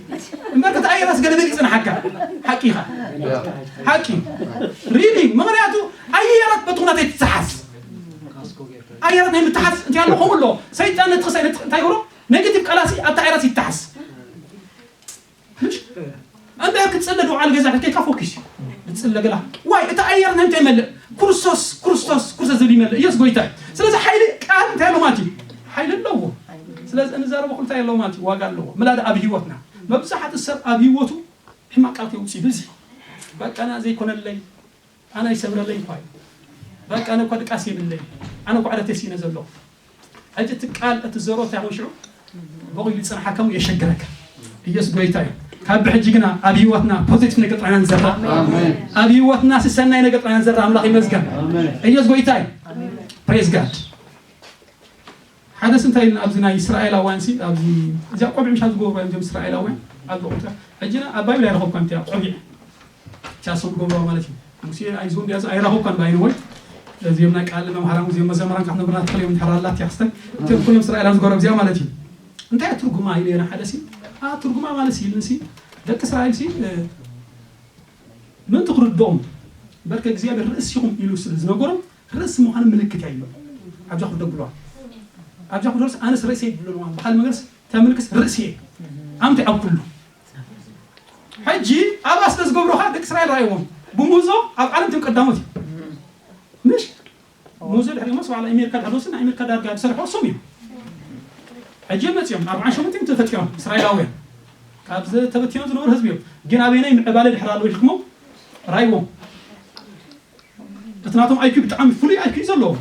እምበር እቲ ኣየራት ገለ መሪ ፅንሓካ ሓቂ ኢኻ ሓቂ ሪሊ ምኽንያቱ ኣየራት በቲ ኩነታ ይትሓዝ ኣየራት ናይ ምትሓዝ እንታይ ኣሎ ከምኡ ኣሎ ሰይጣን ነቲ ክሳይ እንታይ ይብሎ ኔጌቲቭ ቃላሲ ኣብቲ ኣየራት ይትሓዝ እንተ ክትጽለ ድውዓል ገዛ ከይካ ፎኪስ እዩ ዝጽለ ገላ ዋይ እቲ ኣየር ናይ እንታይ ይመልእ ክርስቶስ ክርስቶስ ክርስቶስ ዝብል ይመልእ ኢየሱስ ጎይታ እዩ ስለዚ ሓይሊ ቃል እንታይ ኣሎ ማለት እዩ ሓይሊ ኣለዎ ስለዚ እንዛረቦ እንታይ ኣለዎ ማለት እዩ ዋጋ ኣለዎ ምላዳ ኣብ ህይወትና መብዛሕትኡ ሰብ ኣብ ህይወቱ ሕማቅ ቃላት የውፅእ ብዙሕ በቃና ዘይኮነለይ ኣነ ይሰብረለይ እኳ እዩ በቃ ኣነ እኳ ድቃስ የብለይ ኣነ እኳ ዕረተ ሲነ ዘለኹ ሕጂ እቲ ቃል እቲ ዘሮ እንታይ ኾን ሽዑ በቑ ይፅንሓከሙ የሸግረካ ኢየሱስ ጎይታ እዩ ካብ ብሕጂ ግና ኣብ ህይወትና ፖዚቲቭ ነገር ጥራና ንዘራ ኣብ ህይወትና ስሰናይ ነገር ጥራና ንዘራ ኣምላኽ ይመዝገን ኢየሱስ ጎይታ እዩ ፕሬዝ ጋድ ሓደስ እንታይ ኢልና ኣብዚ ናይ እስራኤላውያን ሲ ኣብዚ እዚኣ ቆቢዕ ምሻ ዝገብሩ እዮም እዚኦም እስራኤላውያን ኣብ ቁጥራ ሕጂ ኣብ ባይብል ኣይረኸብኳን እቲኣ ቆቢዕ እቲኣ ሰው ዝገብሩዋ ማለት እዩ ሙሴ ኣይዞ እንዲያ ኣይረኸብኳን ባይነ ወይ እዚኦም ናይ ቃል መምሃራን እዚኦም መዘምራን ካብ ነብርና ትኽእል እዮም እንድሕር ኣላት እያ ክስተ እቲኦም ኩሎም እስራኤላውያን ዝገብሩ እዚኣ ማለት እዩ እንታይ ትርጉማ ኢለ የና ሓደ ሲ ትርጉማ ማለት ሲ ኢልን ሲ ደቂ እስራኤል ሲ ምእንቲ ክርድኦም በርከ እግዚኣብሔር ርእሲኹም ኢሉ ስለ ዝነገሮም ርእሲ ምዃኑ ምልክት እያ ይብሉ ኣብዛ ክደግሏ ኣብዛ ክደርስ ኣነስ ርእሲ ይብሉ በሃል መገርስ ተምልክስ ርእሲ እየ ኣምቲ ኣብ ኩሉ ሕጂ ኣብኣ ስለ ዝገብሩኻ ደቂ እስራኤል ራእይዎም ብሙዞ ኣብ ዓለም ትም ቀዳሞት እዩ ምሽ ሙዞ ድሕሪ ሞስ ባዕላ ኣሜሪካ ድሕር ወስን ኣሜሪካ ዳርጋ ዝሰርሖ እሶም እዮም ሕጂ መፅኦም ኣርባዓን ሸሞንትን ተፈጢሮም እስራኤላውያን ካብ ዝተበቲኖም ዝነበሩ ህዝቢ እዮም ግን ኣበይናይ ምዕባለ ድሕር ኣለዎ ኢልኩሞ ራይዎም እቲ ናቶም ኣይኪ ብጣዕሚ ፍሉይ ኣይኪ ዘለዎ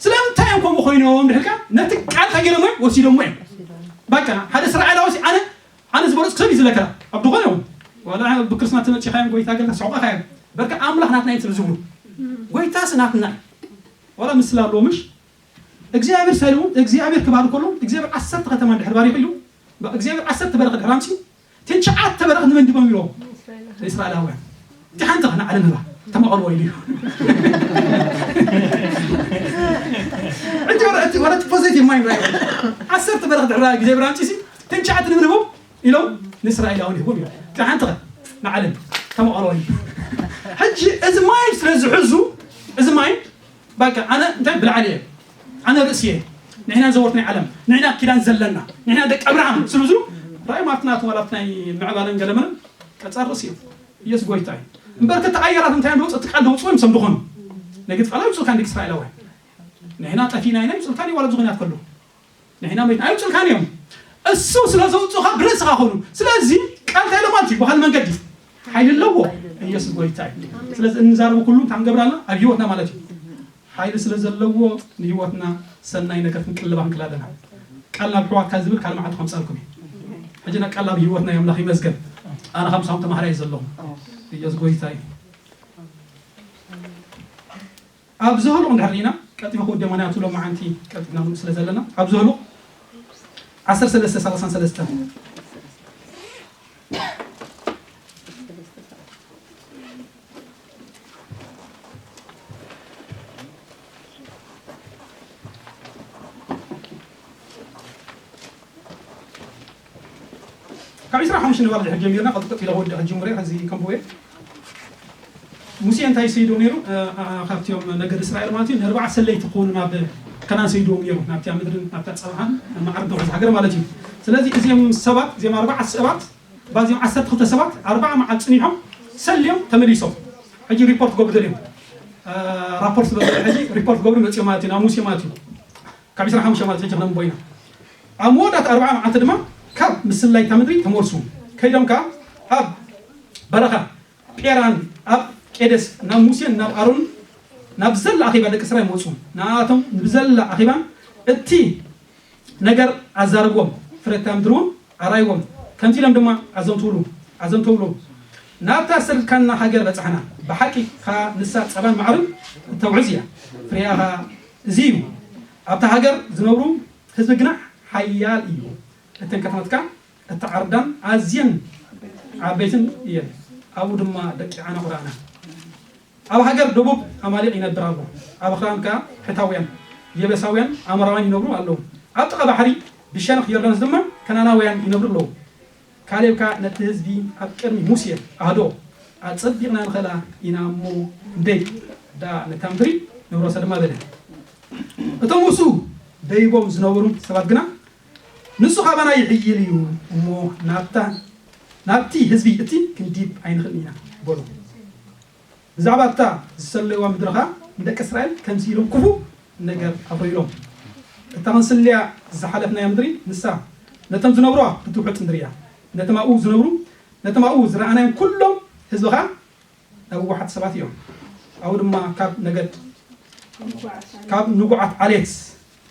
ስለምንታይ እዮም ከምኡ ኮይኖም ድሕልካ ነቲ ቃል ከገለሞ ወሲዶሞ እዮም በቃ ሓደ እስራኤላዊ ኣነ ኣነ ዝበለፅ ክሰብ ይዝለከ ኣብ ድኾነ እዮም ዋላ ብክርስትና ተመፂኻዮም ጎይታ ገልካ ሰዕቋኻ እዮም በርካ ኣምላኽ ናትና እዮም ስለ ዝብሉ ጎይታስ ናትና ዋላ ምስላ ኣለዎ ምሽ እግዚኣብሔር ሳይሉ እግዚኣብሔር ክባል ከሎ እግዚኣብሔር ዓሰርተ ከተማ ድሕር ባሪኹ ኢሉ እግዚኣብሔር ዓሰርተ በረኸ ድሕር ኣምፅኡ ትሽዓተ በረኸ ንመንድቦም ኢሎም እስራኤላውያን፣ እቲ ሓንቲ ኸ ንዓለም ህባ፣ ተማቐልዎ ኢሉ እዩ። ሕጂ ወረ-፣ እቲ ወረ-፣ እቲ ፖዘቲቭ ማይንድ ራእይዎ። ዓሰርተ በረኸት ድሕሪ ግዜ ብራንጪሲ፣ ተንቻዓት ንብንቦም ኢሎም ንእስራኤላውያን ይህቦም እዮም። እቲ ሓንቲ ኸ ንዓለም ተማቐልዎ ኢሉ። ሕጂ እዚ ማይንድ ስለ ዝሕዙ፣ እዚ ማይንድ በቃ ኣነ እንታይ ብላዕሊ እየ፣ ኣነ ርእሲ እየ፣ ንሕና ዘወርት ናይ ዓለም፣ ንሕና ኪዳን ዘለና፣ ንሕና ደቂ ኣብርሃም ስሉ ዝሉ ራእይ ማርትናት ዋላ ኣብቲ ናይ ምዕባለን ገለመለን ቀጻር ርእሲ እዮም። ኢየሱስ ጎይታ እዩ። እምበር ከተቐየራት እንታይ እዮም ዝወፁ? እቲ ቃል ደውፅኡ እዮም ሰም ዝኾኑ። ነግድ ቃል ኣይውፅኡካን ደቂ እስራኤላውያን። ንሕና ጠፊና ኢና ይውፅኡልካን እዩ ዋላ ዝኾነ ያትከሉ። ንሕና መይት ኣይውፅኡልካን እዮም። እሱ ስለ ዘውፅኡኻ ብርእስኻ ኾኑ። ስለዚ ቃል እንታይ ኢሎም ማለት እዩ? በኻል መንገዲ ሓይሊ ኣለዎ። ኢየሱስ ጎይታ እዩ። ስለዚ እንዛረቡ ኩሉ እንታይ ንገብር ኣለና? ኣብ ህይወትና ማለት እዩ። ሓይሊ ስለ ዘለዎ ንህይወትና ሰናይ ነገር ክንቅልባ ክንክል ኣለና። ቃል ናብ ኣሕዋትካ ዝብል ካልእ መዓልቲ ከምጻልኩም እዩ። ሕጂ ና ቃል ናብ ህይወትና እዩ ኣምላኽ ይመስገን። ኣነ ከም ሳም ተማሃራይ እየ ዘለኹ። ኢየሱስ ጎይታ እዩ። ኣብ ዘህሉቕ እንድሕር ርኢና ቀልጢፈ ክወደ ምኽንያቱ ሎም መዓንቲ ቀልጢፍና ምሉእ ስለ ዘለና ኣብ ዘህሉቕ ዓሰርተ ሰለስተ ሰላሳን ሰለስተን ካብ ዕስራን ሓሙሽተን ንባል ድሕር ጀሚርና ቀጥቅጥ ኢለ ወዲ ሕጂ ምሬ ሕዚ ከምብዌ ሙሴ እንታይ ሰይዶ ነይሩ? እ፣ እ፣ ካብቲኦም ነገድ እስራኤል ማለት እዩ ንኣርባዓ ሰለይቲ ክኾኑ ናብ ከናን ሰይዶም ነይሩ ናብቲያ ምድርን ናብታ ፀብሓን ማዕርዶ ዝሃገር ማለት እዩ። ስለዚ እዚኦም ሰባት እዚኦም ኣርባዓ ሰባት ባዚኦም ዓሰርተ ክልተ ሰባት ኣርባዓ መዓልቲ ፅኒሖም ሰልዮም ተመሊሶም። ሕጂ ሪፖርት ክገብሩ ደልዮም እ፣ ራፖርት ዝበለ ሕጂ ሪፖርት ክገብሩ መፅኦም ማለት እዩ ናብ ሙሴ ማለት እዩ። ካብ ዕስራን ሓሙሽተን ማለት ሕጂ ክነንቦ ኢና። ኣብ መወዳእታ ኣርባዓ መዓልቲ ድማ ካብ ምስላይታ ምድሪ ተመልሱ። ከይዶም ከዓ ኣብ በረኻ ጴራን ኣብ ቄደስ ናብ ሙሴን ናብ ኣሮን ናብ ዘላ ኣኼባ ደቂ እስራኤል መፁ። ንኣቶም ብዘላ ኣኼባን እቲ ነገር ኣዛረብዎም። ፍረታ ምድሪ እውን ኣራይዎም። ከምዚ ኢሎም ድማ ኣዘንትውሉ ኣዘንተውሉ ናብታ ሰድካና ሃገር በጻሕና። ብሓቂ ከኣ ንሳ ጸባን ማዕርን እተውዕዝ እያ። ፍሬያ ከኣ እዚ እዩ። ኣብታ ሃገር ዝነብሩ ህዝቢ ግና ሓያል እዩ። እተን ከተማትካ እተዓርዳን ኣዝየን ዓበይትን እየን። ኣብኡ ድማ ደቂ ዓናቑ ረኣና። ኣብ ሃገር ደቡብ ኣማሊቕ ይነብር ኣሎ። ኣብ ኣኽራን ከኣ ሕታውያን፣ የበሳውያን፣ ኣሞራውያን ይነብሩ ኣለዉ። ኣብ ጥቓ ባሕሪ ብሸነኽ ዮርዳኖስ ድማ ከነኣናውያን ይነብሩ ኣለዉ። ካሌብ ከኣ ነቲ ህዝቢ ኣብ ቅድሚ ሙሴ ኣህድኦ። ኣጸቢቕና ንኽእላ ኢና እሞ ክንደይ ደኣ ነታ ምድሪ ንውረሳ ድማ በለ። እቶም ምስኡ ደይቦም ዝነበሩ ሰባት ግና ንሱ ካባና ይሕይል እዩ እሞ ናብታ ናብቲ ህዝቢ እቲ ክንዲብ ኣይንኽእልን ኢና በሉ። ብዛዕባ እታ ዝሰለይዋ ምድሪ ኸኣ ንደቂ እስራኤል ከምዚ ኢሎም ክፉእ ነገር ኣፍረዩሎም። እታ ክንስልያ ዝሓለፍናያ ምድሪ ንሳ ነቶም ዝነብሩዋ እትውሕጥ ምድሪ እያ። ነቶም ኣብኡ ዝነብሩ ነቶም ኣብኡ ዝረኣናዮም ኩሎም ህዝቢ ኸኣ ነውሓት ሰባት እዮም። ኣብኡ ድማ ካብ ነገድ ካብ ንጉዓት ዓሌት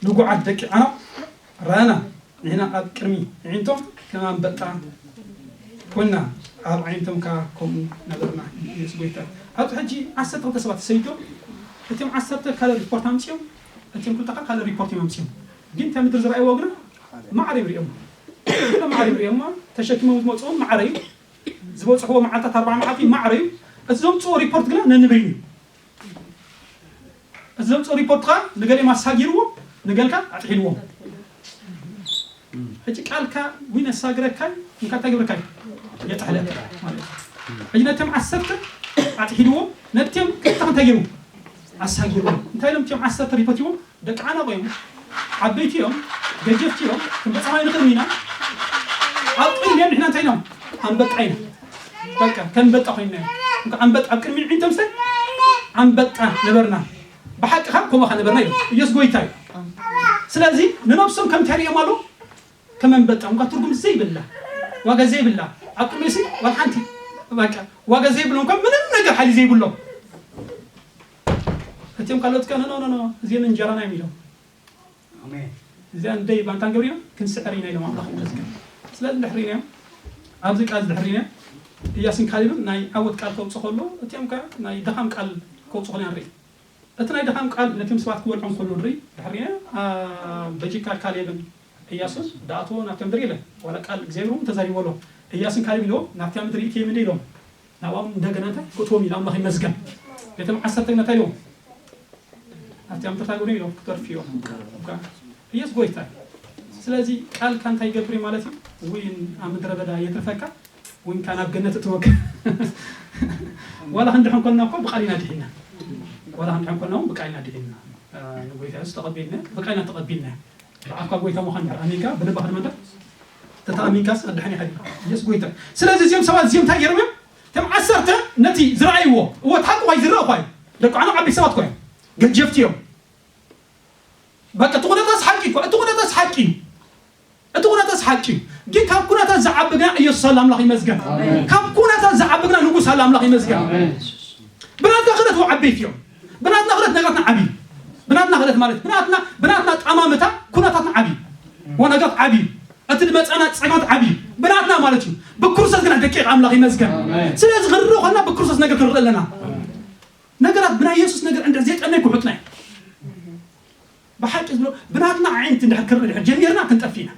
ንጉዓት ደቂ ዓናቕ ረኣና። ንሕና ኣብ ቅድሚ ኣዒንቶም ከም ኣንበጣ ኮንና፣ ኣብ ኣዒንቶም ከኣ ከምኡ ነበርና። ኢየሱስ ጎይታ። ኣብዚ ሕጂ ዓሰርተ ክልተ ሰባት ተሰይዶም፣ እቲኦም ዓሰርተ ካልእ ሪፖርት ኣምጺኦም፣ እቲኦም ክልተ ከኣ ካልእ ሪፖርት እዮም ኣምጺኦም። ግን እታ ምድሪ ዝረኣይዎ ግና ማዕረ እዮም ሪኦሞ። ኩሎም ማዕረ እዮም ሪኦሞ። ተሸኪሞም ዝመጹ እውን ማዕረ እዩ። ዝበጽሕዎ መዓልታት ኣርባዓ መዓልቲ ማዕረ እዩ። እቲ ዘምጽዎ ሪፖርት ግና ነንበይኑ እዩ። እዚ ዘምፅኦ ሪፖርት ከዓ ንገሌም ኣሳጊርዎ ንገልካ ኣጥሒልዎም። ሕጂ ቃልካ ዊን ኣሳግረካይ እንካ እንታይ ግብርካይ የጥሕለካ ማለት እዩ። ሕጂ ነቶም ዓሰርተ ኣጥሒልዎም ነትዮም ክልተ እንታይ ገይሩ ኣሳጊርዎም እንታይ ኢሎም እትዮም ዓሰርተ ሪፖርት ይዎም ደቂ ዓናቆ እዮም ዓበይቲ እዮም ገጀፍቲ እዮም ክንበፅሖም ኣይንኽእልን ኢና ኣብ ቅድሚኦም ንሕና እንታይ ኢሎም ኣንበጣ ኢና በቃ ከንበጣ ኮይና ኣንበጣ ኣብ ቅድሚ ዒንቶም ሰብ ኣንበጣ ነበርና ብሓቂ ካብ ከምኡ ነበርና ኢሉ ኢየሱስ ጎይታ እዩ ስለዚ ንነብሶም ከም ተሪኦም ኣሎ ከም ኣንበጣ እንኳ ትርጉም ዘይብላ ዋጋ ዘይብላ ኣብ ቅድሚ ሲ ዋላ ሓንቲ በቃ ዋጋ ዘይብሎም ከም ምንም ነገር ሓይሊ ዘይብሎም እቲኦም ካልኦት ከ ኖ ኖ እዚኦም እንጀራና እዮም ኢሎም እዚኣ ንደይ ባንታ ንገብር ኢና ክንስዕር ኢና ኢሎም ኣምላኽ ይመስገን ስለዚ ድሕሪ ኢና እዮም ኣብዚ ቃል ድሕሪ ኢና እዮም እያስን ካሊብን ናይ ዓወት ቃል ከውፅእ ከሎ እቲኦም ከ ናይ ድኻም ቃል ከውፅእ ከሎ ንርኢ እቲ ናይ ድኻም ቃል ነቲም ሰባት ክበልዖም ከሎ ንርኢ ድሕሪ ኢና በጂካ ካሌብን እያሱን ዳኣትዎ ናብቲ ምድሪ ኢለ ዋላ ቃል እግዚኣብሔር እውን ተዛሪቦ ኣሎ እያስን ካሊብ ኢልዎ ናብቲ ምድሪ እትየ ምንደ ኢሎም ናብኦም እንደገና እንታይ ክትዎም ኢሉ ኣምላኽ ይመስገን። ቤቶም ዓሰርተ እንታይ ኢሎም ኣብቲ ኣምጥርታ ጉዳይ ኢሎም ክተርፍ እዮም። እኳ ኢየሱስ ጎይታ እዩ። ስለዚህ ቃል ካንታ ይገብር ማለት እዩ። ወይን ኣብ ምድረ በዳ የትርፈካ ወይን ካን ኣብ ገነት እትወካ። ዋላ ክንድሕን ኮንና እኮ ብቃል ኢና ድሒና። ዋላ ክንድሕን ኮንና እውን ብቃል ኢና ድሒና። ንጎይታ የሱስ ተቐቢልና ብቃል ኢና ተቐቢልና። ብኣካ ጎይታ ምዃን ኣሚንካ ብልባ ክንመንታ ተተኣሚንካስ ኣድሕን ይኸድ ኢየሱስ ጎይታ። ስለዚህ እዚኦም ሰባት እዚኦም እንታይ ገይሮም እዮም? እቶም ዓሰርተ ነቲ ዝረኣይዎ እዎ እቲ ሓቂ ኳይ ዝረአ ኳይ ደቂ ዓነ ዓበይቲ ሰባት ኳይ ገጀፍቲ እዮም። በቃ እቲ ኩነታት ሓቂ እኮ እቲ ኩነታት ሓቂ እዩ። እቲ ኩነታት ሓቂ እዩ። ግን ካብ ኩነታት ዝዓቢ ግና ኢየሱስ ኣለ ኣምላኽ ይመስገን። ካብ ኩነታት ዝዓቢ ግና ንጉስ ኣለ ኣምላኽ ይመስገን። ብናትና ክለት ዓበይቲ እዮም። ብናትና ክለት ነገራትና ዓብዩ። ብናትና ክለት ማለት ብናትና ብናትና ጠማምታ ኩነታትና ዓብዩ። ወነገራት ዓብዩ። እቲ ዝመፀና ፀገማት ዓብዩ። ብናትና ማለት እዩ። ብክርስቶስ ግና ደቂቕ ኣምላኽ ይመስገን። ስለዚ ክንርኢ ኮና ብክርስቶስ ነገር ክንርኢ ኣለና። ነገራት ብናይ የሱስ ነገር እንድሕር ዘይጠመይ ክሑጥና እዩ። ብሓቂ ዝብሎ ብናትና ዓይንቲ እንድሕር ክርኢ ድሕር ጀሚርና ክንጠፍእ ኢና።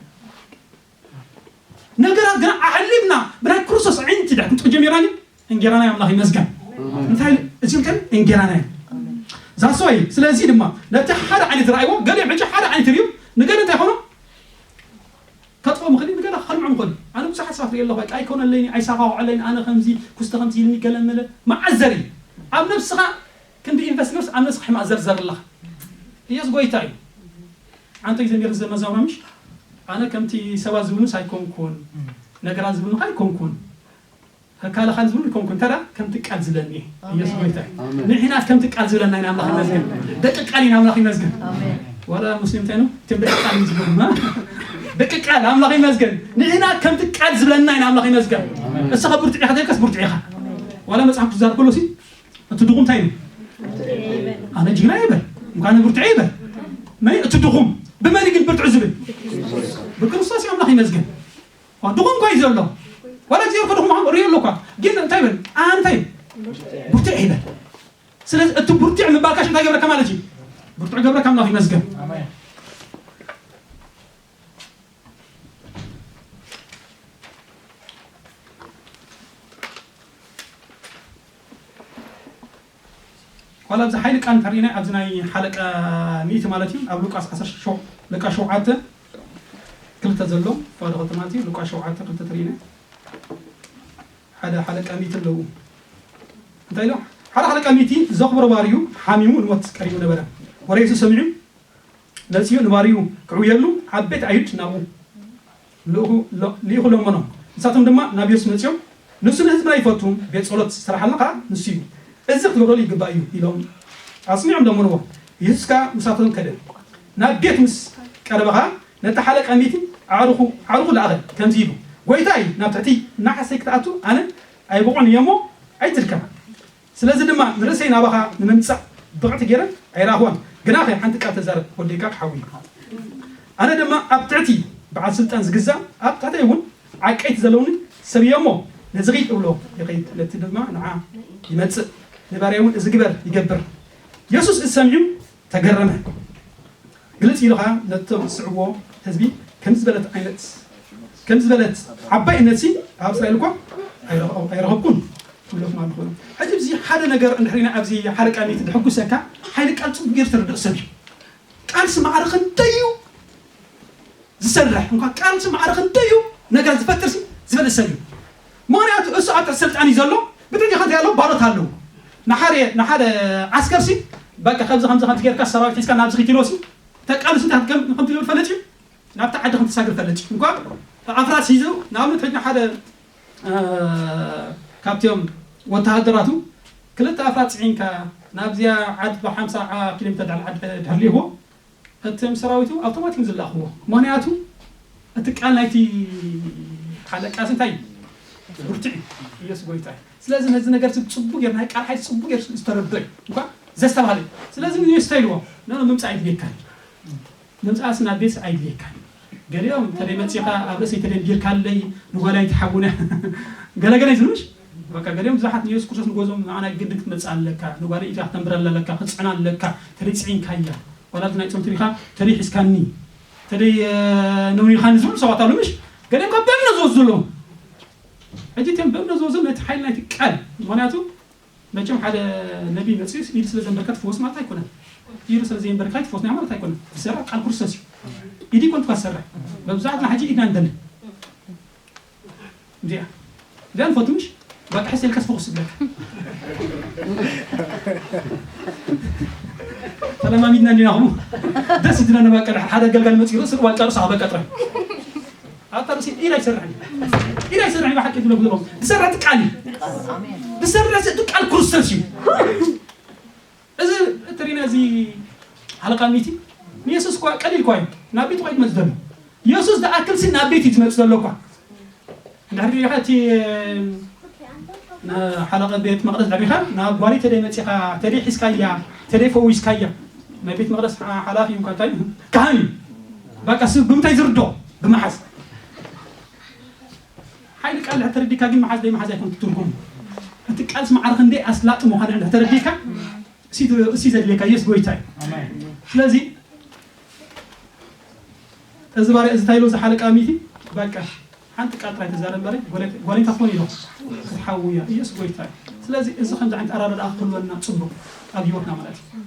ነገራት ግና ኣዕሊምና ብናይ ክርስቶስ ዓይንቲ ድሕር ክንጥፍ ጀሚርና ግን እንጌራና ኣምላኽ ይመስገን። እንታይ እዚም ከን እንጌራና እዩ። ዛሶይ ስለዚ ድማ ነቲ ሓደ ዓይነት ረኣይዎ ገሊኦም ሕጂ ሓደ ዓይነት ርእዩ ንገለ እንታይ ኾኖ ከጥፎ ምኽእል ንገለ ከልምዖ ምኽእል። ኣነ ብዙሓት ሰባት ሪእ ኣለኹ በቃ ኣይኮነለይኒ ኣይሳኻውዐለይኒ ኣነ ከምዚ ኩስተ ከምዚ ኢልኒ ገለ መለ መዓዘሪ ኣብ ነብስኻ ክንዲ ኢንቨስት ነብስ ኣብ ነብስኻ ሕማቕ ዘርዘር ኣለኻ። ኢየሱስ ጎይታ እዩ። ኣንተ ግዜ ነር ዘመዛውና ምሽ ኣነ ከምቲ ሰባት ዝብሉስ ኣይኮንኩን ነገራት ዝብሉኻ ኣይኮንኩን ከካልኻን ዝብሉ ይኮንኩን ተራ ከምቲ ቃል ዝብለኒ ኢየሱስ ጎይታ እዩ። ንሕና ከምቲ ቃል ዝብለና ኢና ኣምላኽ ይመስገን። ደቂ ቃል ኢና ኣምላኽ ይመስገን። ወላ ሙስሊም እንታይ ነው እቶም ደቂ ቃል ዝብሉ ደቂ ቃል ኣምላኽ ይመስገን። ንሕና ከምቲ ቃል ዝብለና ኢና ኣምላኽ ይመስገን። እሰኻ ብርቱዕ ኢኻ ተልከስ ብርቱዕ ኢኻ። ዋላ መጽሓፍ ትዛር ከሎ ሲ እቲ ድኹም እንታይ ነው ኣነ ጅግና ይበል እንኳን ብርቱዕ ይበል። መን እቲ ድኹም ብመን ግን ብርቱዕ ዝብል ብክርስቶስ ኣምላኽ ይመስገን። ድኹም እኳ እዩ ዘሎ ዋላ እግዚኣብሔር ከድኹም ሪኦ ኣሎ እኳ ግን እንታይ ይበል ኣንታይ ብርቱዕ ይበል። ስለዚ እቲ ብርቱዕ ምባልካሽ እንታይ ገብረካ ማለት እዩ? ብርቱዕ ገብረካ ኣምላኽ ይመስገን። ዋላ ኣብዚ ሓይሊ ቃል እንተሪእና ኣብዚ ናይ ሓለቃ ሚእቲ ማለት እዩ ኣብ ሉቃስ ዓሰርተ ሸው- ሉቃስ ሸውዓተ ክልተ ዘሎ ፋዶ ከተማት እዩ ሉቃስ ሸውዓተ ክልተ ተሪእና ሓደ ሓለቃ ሚእቲ ኣለዉ እንታይ ኢሎ ሓደ ሓለቃ ሚእቲ ዘኽብሮ ባርዩ ሓሚሙ ንሞት ቀሪቡ ነበረ ወረ የሱስ ሰሚዑ መጺኡ ንባርዩ ክዕውየሉ ዓበይቲ ኣይሁድ ናብኡ ልኢኹ ለመኖም። ንሳቶም ድማ ናብ የሱስ መጺኦም፣ ንሱ ንህዝብና ይፈቱ፣ ቤት ጸሎት ዝሰርሓልና ኸኣ ንሱ እዩ። እዚ ክትገብረሉ ይግባእ እዩ ኢሎም ኣጽኒዖም ለመንዎ። የሱስ ከኣ ምሳቶም ከደ። ናብ ቤት ምስ ቀረበ ኸኣ ነቲ ሓለቃ ሚእቲ ኣዕሩኹ ኣዕሩኹ ለኣኸ፣ ከምዚ ኢሉ፣ ጐይታይ፣ ናብ ትሕቲ ናሕሲ ክትኣቱ ኣነ ኣይብቑዕን እየ እሞ ኣይትድከም። ስለዚ ድማ ንርእሰይ ናባኻ ንምምጻእ ብቕዕቲ ገይረ ኣይረኣኽዋን። ግናኸ ሓንቲ ቃል ተዛረብ፣ ወደይካ ክሓዊ። ኣነ ድማ ኣብ ትሕቲ በዓል ስልጣን ዝግዛእ፣ ኣብ ትሕተይ እውን ዓቀይቲ ዘለውኒ ሰብ እየ እሞ፣ ነዚ ኺድ እብሎ ይኸይድ፣ ነቲ ድማ ንዓ ይመጽእ፣ ንባርያይ እውን እዚ ግበር ይገብር። የሱስ እዚ ሰሚዑ ተገረመ። ግልጽ ኢሉ ኸኣ ነቶም ዝስዕብዎ ህዝቢ ከምዚ ዝበለት ዓይነት ከምዚ ዝበለት ዓባይ እምነትሲ ኣብ እስራኤል እኳ ኣይረኸ- ኣይረኸብኩን ክብለኩም ኣለኹ። ሕጂ እዚ ሓደ ነገር እንድሕር ኢና ኣብዚ ሓደ ቃል ሚእቲ ድሕጉሰካ ሓይሊ ቃል ጽቡቅ ገይሩ ተረድእ ሰብ እዩ። ቃልሲ ማዕረ ክንደይ እዩ ዝሰርሕ እንኳ ቃልሲ ማዕረ ክንደይ እዩ ነገር ዝፈጥርሲ ዝበለ ሰብ እዩ። ምኽንያቱ እሱ ኣብ ትሕቲ ስልጣን እዩ ዘሎ ብትሕቲ ከንተ ያለው ባሮት ኣለዉ ንሓደ ንሓደ ዓስከርሲ በቃ ከምዚ ከምዚ ከምዚ ጌርካ ሰራዊት ሒዝካ ናብዚ ኪትሎሲ ተቃልሱ ከምቲ ዝብል ፈለጥ እዩ ናብቲ ዓዲ ከምተሳግር ፈለጥ እዩ እንኳ ኣፍራስ ሒዙ ንኣብነት ሕጂ ሓደ ካብቲኦም ወተሃደራቱ ክልተ ኣፍራስ ፅዒንካ ናብዚያ ዓድ ብሓምሳ ኪሎ ሜትር ዳል ዓድ ድሕር ልእኽዎ እቶም ሰራዊቱ ኣውቶማቲክ ዝላእኽዎ ምክንያቱ እቲ ቃል ናይቲ ሓለቃ እንታይ ብርትዕ ኢየሱስ ጎይታ ስለዚ ነዚ ነገር ጽቡቅ ገይሩ ናይ ቃል ሓይል ጽቡቅ ገይሩ ዝተረድኦ እዩ እንኳ ዘስተባህለ ስለዚ ንስተ ኢልዎ ኖ ምምጻእ ይድልየካ ምምጻእ ስና ቤት ኣይድልየካ ገሊኦም ተደይ መጺኻ ኣብ ርእሰይ ተደንቢርካለይ ንጓላይ ተሓቡነ ገለገለ ዝምሽ በቃ ገሊኦም ብዙሓት ንየሱስ ክርስቶስ ንጎዞም ንዓና ግድን ክትመጽእ ኣለካ ንጓል ኢዳ ክተንብረላ ኣለካ ክጽዕና ኣለካ ተደይ ጽዒንካያ ዋላ ናይ ጾም ትሪኻ ተደይ ሒዝካኒ ተደይ ነውኒኻኒ ዝብሉ ሰባት ኣሉ ምሽ ገሊኦም ካብ በምነ ዝወስዱ ኣለዉ ሕጂ እቲኦም በብነዞ ነቲ ሓይሊ ናይቲ ቃል፣ ምኽንያቱ መቸም ሓደ ነቢይ መፅኡ ኢዱ ስለ ዘንበርከ ትፈወስ ማለት ኣይኮነን። ኢዱ ስለ ዘየንበርከ ትፈወስ ናይ ማለት ኣይኮነን። ዝሰራ ቃል ክርስቶስ እዩ። ኢዱ ይኮን ትካ ዝሰርሕ። መብዛሕትና ሕጂ ኢድና ንደሊ። እዚኣ እዚኣ ንፈቱ ምሽ በቃ ሕስ ኢልካ ስፈኹስ ብለካ ተለማሚድና እንዲና ኹም ደስ ይድለና። በቃ ሓደ ገልጋል መፂኡ ርእሱ ዋጫ ርእሱ ኣበቃ ጥራይ ኣታ ርእሲ ኢድ ኣይሰርሕን ኢድ ኣይሰርሕን ብሓቂ ድለ ብሎም ዝሰርሕ ቃል እዩ። ዝሰርሕ ቃል ክርስቶስ እዩ። እዚ እትሪና እዚ ሓለቃ ሚቲ ንየሱስ እኳ ቀሊል እኳ እዩ ናብ ቤት ቆይት መፅ ዘሎ የሱስ ዝኣክል ሲ ናብ ቤት እዩ ዝመፅ ዘሎ እኳ እንድሕር ሪኢኻ እቲ ሓለቐ ቤት መቕደስ ድሕሪኻ ናብ ጓሊ ተደይ መፂኻ ተደይ ሒዝካያ ተደይ ፈዊስካያ ናይ ቤት መቕደስ ሓላፊ እዩ እንታይ ካህን እዩ በቃ ስ ብምንታይ ዝርዶ ብመሓዝ ሓይሊ ቃል ድሕር ተረዲካ ግን መሓዝ ደይ መሓዝ ኣይኮን ትርጉም እቲ ቃልስ ማዕረ ክንደይ ኣስላጥ ምዃኑ ድሕር ተረዲካ እሲ ዘድልየካ የስ ጎይታ እዩ ስለዚ እዚ ባርያ እዚ ታይሎ ዝሓለቃ ሚቲ በቃ ሓንቲ ቃል ጥራይ ተዛረብ ባርያ ጓለይታ ትኾን ኢሎ ክትሓውያ ኢየሱስ ጎይታ እዩ ስለዚ እዚ ከምዚ ዓይነት ኣራዳድኣ ክህልወና ፅቡቅ ኣብ ህይወትና ማለት እዩ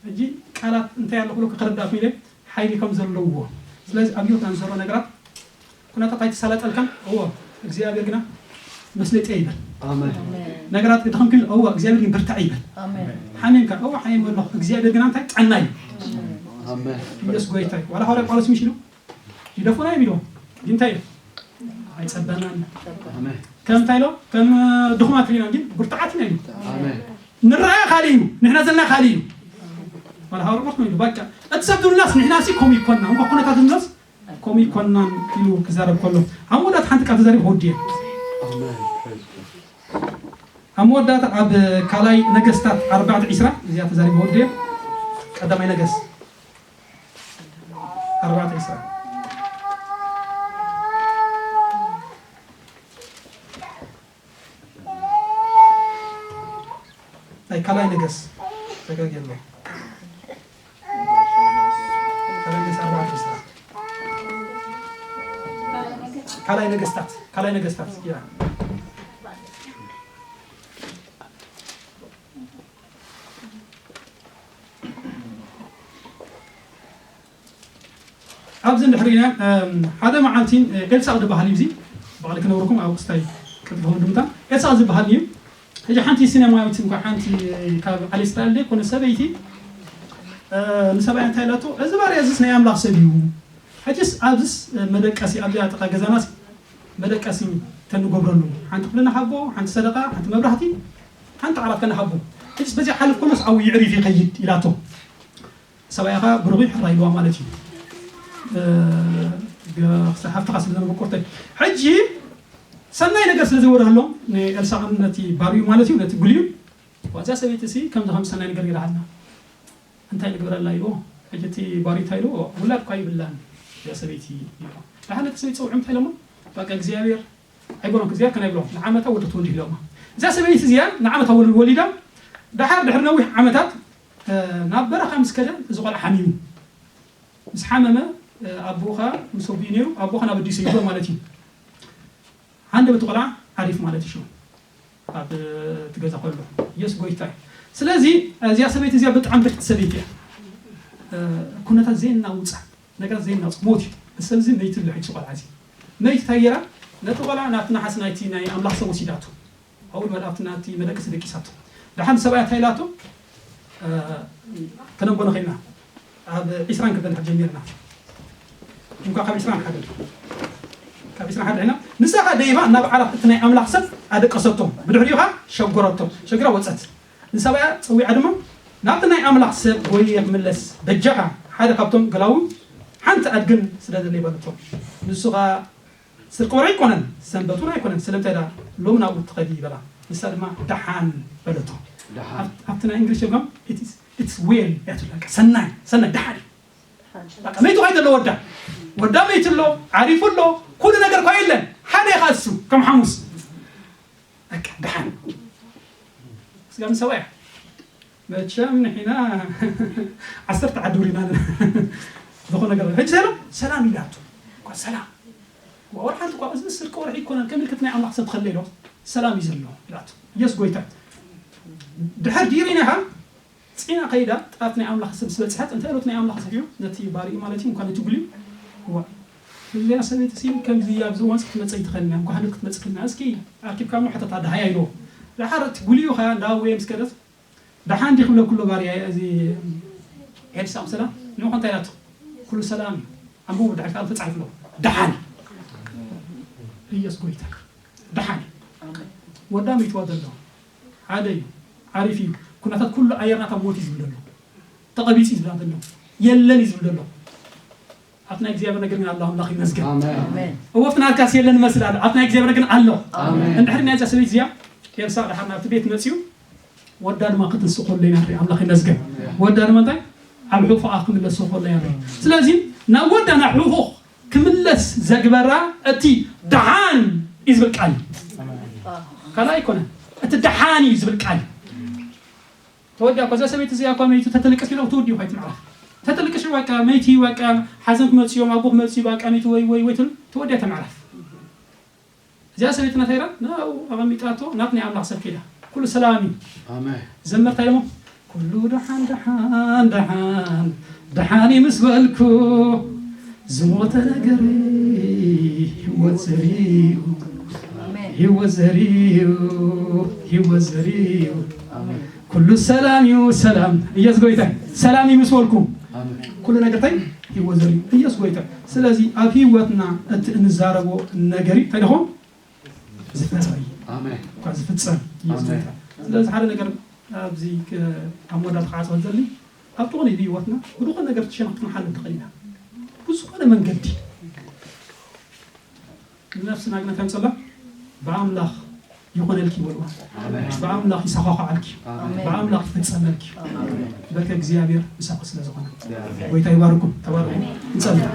ሕጂ ቃላት እንታይ ኣሎ ክብሎ ክረዳእኩም ኢለ ሓይሊ ከም ዘለዎ ስለዚ ኣብ ህይወትና ንዘሎ ነገራት ኩነታት ኣይተሳለጠልካን እዎ እግዚኣብሔር ግና መስለጥየ ይበል ነገራት ክደኸምክ እዎ እግዚኣብሔር ግን ብርታዕ ይበል ሓሚምካ እዎ ሓሚም ኣለኹ እግዚኣብሔር ግና እንታይ ጥዕና እዩ ኢየሱስ ጎይታ እዩ ዋላ ሃዋርያ ጳውሎስ ምሽ ኢሉ ይደፉና እዮም ኢልዎም ግን እንታይ እዩ ኣይጸበናን ከም እንታይ ኢሎ ከም ድኹማት ሪና ግን ብርቱዓት ኢና ኢሉ ንረኣያ ካልእ እዩ ንሕና ዘለና ካልእ እዩ ዋላ ሃዋርያ ጳውሎስ ኢሉ በቃ እቲ ሰብ ዝብሉናስ ንሕና ሲ ከምኡ ይኮንና እንኳ ኩነታት ዝብሎስ ከምኡ ይኮንናን ኢሉ ክዛረብ ከሎ ኣብ መወዳእታ ሓንቲ ቃል ተዛሪቡ ክወዲ እየ ኣብ መወዳእታ ኣብ ካልኣይ ነገስታት ኣርባዕተ ዒስራ እዚኣ ተዛሪቡ ክወዲ እየ ቀዳማይ ነገስ ኣርባዕተ ዒስራ ናይ ካልኣይ ነገስ ተጋጊ ኣሎ ካልኣይ ነገስ ኣርባዕተ ዒስራ ካልኣይ ነገስታት ካልኣይ ነገስታት ያ ኣብዚ እንድሕር ኢና ሓደ መዓልቲ ኤልሳዕ ዝበሃል እዩ እዚ ባዕሊ ክነብረኩም ኣብ ክስታይ ቅጥልኹም ድምታ ኤልሳዕ ዝበሃል እዩ ሕጂ ሓንቲ ሲነማዊት እንኳ ሓንቲ ካብ ዓሊ እስራኤል ደይ ኮነ ሰበይቲ ንሰብኣይ እንታይ ኢላቶ እዚ ባርያ እዚስ ናይ ኣምላኽ ሰብ እዩ ሕጂስ ኣብዚስ መደቀሲ ኣብዚኣ ጥቃ ገዛናስ መደቀሲ ተንገብረሉ ሓንቲ ክፍሊ ንሃቦ ሓንቲ ሰደቃ ሓንቲ መብራህቲ ሓንቲ ዓራት ከነሃቦ ሕጂስ በዚኣ ሓልፍ ከሎስ ኣብኡ ይዕሪፍ ይኸይድ ኢላቶ ሰብኣይ ኸዓ ብሩኽ ይሕራ ኢልዋ ማለት እዩ ሃፍትኻ ስለ ዘነበቆርተ ሕጂ ሰናይ ነገር ስለ ዝወረህሎም ንኤልሳዕን ነቲ ባርዩ ማለት እዩ ነቲ ጉልዩ ዋዛ ሰበይቲ ሲ ከምዚ ከም ሰናይ ነገር ይረሃልና እንታይ ንግበረላ ኢልዎ ሕጂ እቲ ባርዩ እንታይ ኢልዎ ውላድ እኳ ይብላን እዚኣ ሰበይቲ ኢልዎ ደሓን ነቲ ሰበይቲ ፀውዑ እንታይ ኢሎሞ በቃ እግዚኣብሔር ኣይበሎም እግዚኣብሔር ከናይብሎም ንዓመታ ወዲ ትወልድ ኢሎማ እዛ ሰበይቲ እዚኣ ንዓመታ ወልድ ወሊዳ ደሓር ድሕሪ ነዊሕ ዓመታት ናብ በረኻ ምስ ከደ እዚ ቆልዓ ሓሚሙ ምስ ሓመመ ኣቦኻ ምስ ኣቦኡ ነይሩ ኣቦኻ ናብ ኣዲሱ ይብሎ ማለት እዩ ሓደ በቲ ቆልዓ ዓሪፍ ማለት እዩ ኣብ ትገዛ ከሎ ኢየሱስ ጎይታ እዩ ስለዚ እዚኣ ሰበይቲ እዚኣ ብጣዕሚ ብርክቲ ሰበይቲ እያ ኩነታት ዘየናውፃ ነገራት ዘይናውፅ ሞት እዩ። እዚ ሰብ እዚ መይቱ ኣሎ ሕጂ ቆልዓ እዚ። መይቱ እንታይ ገይራ? ነቲ ቆልዓ ናብቲ ነሓስ ናይቲ ናይ ኣምላኽ ሰብ ወሲዳቶ። ኣብኡ ድማ ኣብቲ ናቲ መደቀሲ ደቂሳቶ። ደሓን ሰብኣያ እንታይ ኢላቶ? ከነንቦ ንኽእልና ኣብ ዒስራን ክልተን ሕጂ ጀሚርና እንኳ ካብ ዒስራን ሓደን ካብ ዒስራን ሓደን ኢና ንሳ ኸዓ ደይባ ናብ ዓራት እቲ ናይ ኣምላኽ ሰብ ኣደቀሰቶ። ብድሕሪኡ ኸዓ ሸጎረቶ። ሸግራ ወጸት። ንሰብኣያ ጸዊዓ ድማ፣ ናብቲ ናይ ኣምላኽ ሰብ ጎይየ ክምለስ በጃኻ፣ ሓደ ካብቶም ገላውን ሓንቲ ኣድግን ስደደለይ በለቶ። ንሱ ኸኣ፣ ስርቂ ወርሒ ኣይኮነን፣ ሰንበት እውን ኣይኮነን፣ ስለምንታይ ደኣ ሎሚ ናብኡ ትኸዲ? በላ። ንሳ ድማ፣ ደሓን በለቶ። ደሓን። ኣብ-፣ ኣብቲ ናይ እንግሊዝ ሸጓም፣ "It is, it's well" እያ ትብል። በቃ፣ ሰናይ፣ ሰናይ፣ ደሓን እዩ። በቃ፣ መይቱ ኸይዱ ኣሎ ወዳ። ወዳ መይቱ ኣሎ፣ ዓሪፉ ኣሎ፣ ኩሉ ነገር እኳ የለን። ሓደ ኢኻ እሱ፣ ከም ሓሙስ። በቃ፣ ደሓን። ስጋ ምስ ሰብኣያ። መቸም ንሒና ዓሰርተ ዓዲ ውሪና ኣለና። ዝኾነ ነገር። ሕጂ ሰላም፣ ሰላም ኢላቶ። እኳ ሰላም። ወርሓት እኳ እዚ ስርቂ ወርሒ ኣይኮነን፣ ከም ምልክት ናይ ኣምላኽ ሰብ ትኸለይ ዶ ሰላም እዩ ዘሎ ኢላቶ። ኢየሱስ ጎይታ። ድሕር ዲሪናኻ ጽና ከይዳ ጥራት ናይ ኣምላኽ ሰብ ዝበጽሐት፣ እንተ እሎት ናይ ኣምላኽ ሰብ እዩ፣ ነቲ ባሪኡ ማለት እዩ፣ እንኳን እቲ ጉልዩ። እዋ። እዚኣ ሰበይቲ ሲ ከምዚ ኣብዚ እዋን ክትመጽእ ይትኸልና፣ እንኳ ህንድ ክትመጽእ ከልና፣ እስኪ ኣርኪብካ እሞ ሕተታ፣ ደሃያ ኢልዎ። ድሓር እቲ ጉልዩ ኸኣ እንዳወየ ምስ ከደት፣ ደሓን ዲኺ ብለኩ ኣሎ ባርያ፣ እዚ ኤልሳዕ ሰላም፣ ንዑ እንታይ ኢላቶ? ኩሉ ሰላም እዩ። ኣንብቡ፣ ድሕሪ ካልእ ተጻሒፉ ኣሎ። ደሓን። ኢየሱስ ጎይታ። ደሓን። ወዳ ሚትዋ ዘሎ። ሓደ እዩ። ዓሪፍ እዩ። ኩነታት ኩሉ ኣየርና ካብ ሞት እዩ ዝብል ዘሎ። ተቐቢጹ እዩ ዝብል ዘሎ። የለን እዩ ዝብል ዘሎ። ኣብቲ ናይ እግዚኣብሔር ነገር ግን ኣሎ፣ ኣምላኽ ይመስገን። ኣሜን። ኣሜን። እወ፣ ኣብቲ ናትካስ የለን ይመስል ኣሎ። ኣብቲ ናይ እግዚኣብሔር ግን ኣሎ። ኣሜን። እንድሕር ናይ እዛ ሰበይቲ እዚኣ፣ ኤልሳዕ ደሓር ናብቲ ቤት መጺኡ፣ ወዳ ድማ ክትንስእ ከሎ ኢና ንርኢ። ኣምላኽ ይመስገን። ኣሜን። ወዳ ድማ እንታይ? ኣብ ሕቑኣ ክምለስ ከሎ ኢና ንርኢ። ስለዚ ናብ ወዳ ናብ ሕቑ ክምለስ ዘግበራ እቲ ደሓን እዩ ዝብል ቃል እዩ። ካልእ ኣይኮነን። እቲ ደሓን እዩ ዝብል ቃል እዩ። ተወዲኣ እኮ እዛ ሰበይቲ እዚኣ እኮ መይቱ ተተልቅስ ኢሎ ትውዲ እኮ ኣይትምዕራፍ። ተተልቅሽ በቃ መይቲ በቃ ሓዘን ክመጽእ እዮም፣ ኣቦ ክመጽእ እዩ፣ በቃ መይቲ ወይ ወይ ወይ ትብል፣ ተወዲኣ ተምዕራፍ። እዚኣ ሰበይቲ ናታ ኢላ ናብኡ ኣቐሚጣቶ፣ ናብ ናይ ኣምላኽ ሰብ ከይዳ። ኩሉ ሰላም እዩ። ኣሜን። ዘመርታ ኢሎሞ፣ ኩሉ ደሓን፣ ደሓን፣ ደሓን፣ ደሓን እዩ ምስ በልኩ፣ ዝሞተ ነገር ህይወት ዘሪኡ፣ ኣሜን። ህይወት ዘሪኡ፣ ህይወት ዘሪኡ። ኣሜን። ኩሉ ሰላም እዩ፣ ሰላም። ኢየሱስ ጎይታ። ሰላም እዩ ምስ በልኩ። ኣሜን። ኩሉ ነገር እንታይ? ህይወት ዘሪኡ። ኢየሱስ ጎይታ። ስለዚ ኣብ ህይወትና እቲ እንዛረቦ ነገር እዩ። እንታይ ደኾን? ዝፈጸም እዩ። ኣሜን። እኳ ዝፍጸም እዩ ኣሜን። ዝመጣ። ስለዚ ሓደ ነገር ኣብዚ ከ-፣ ኣብ መወዳእታ ክዓጽወ ዘሊ፣ ኣብ ዝኾነ ህይወትና ብዝኾነ ነገር ተሸነኽ ክንሓልፍ ንኽእል ኢና። ብዝኾነ መንገዲ ንነፍስና ግን ከምጸላ ብኣምላኽ ይኾነልኪ ይበልዋ። ኣሜን። ብኣምላኽ ይሰኻኽዓልኪ። ኣሜን። ብኣምላኽ ይፈጸመልኪ። ኣሜን። በከ እግዚኣብሔር ምሳኺ ስለ ዝኾነ። ኣሜን። ጎይታ ይባርኩም። ተባረኹ። ንጸልይ።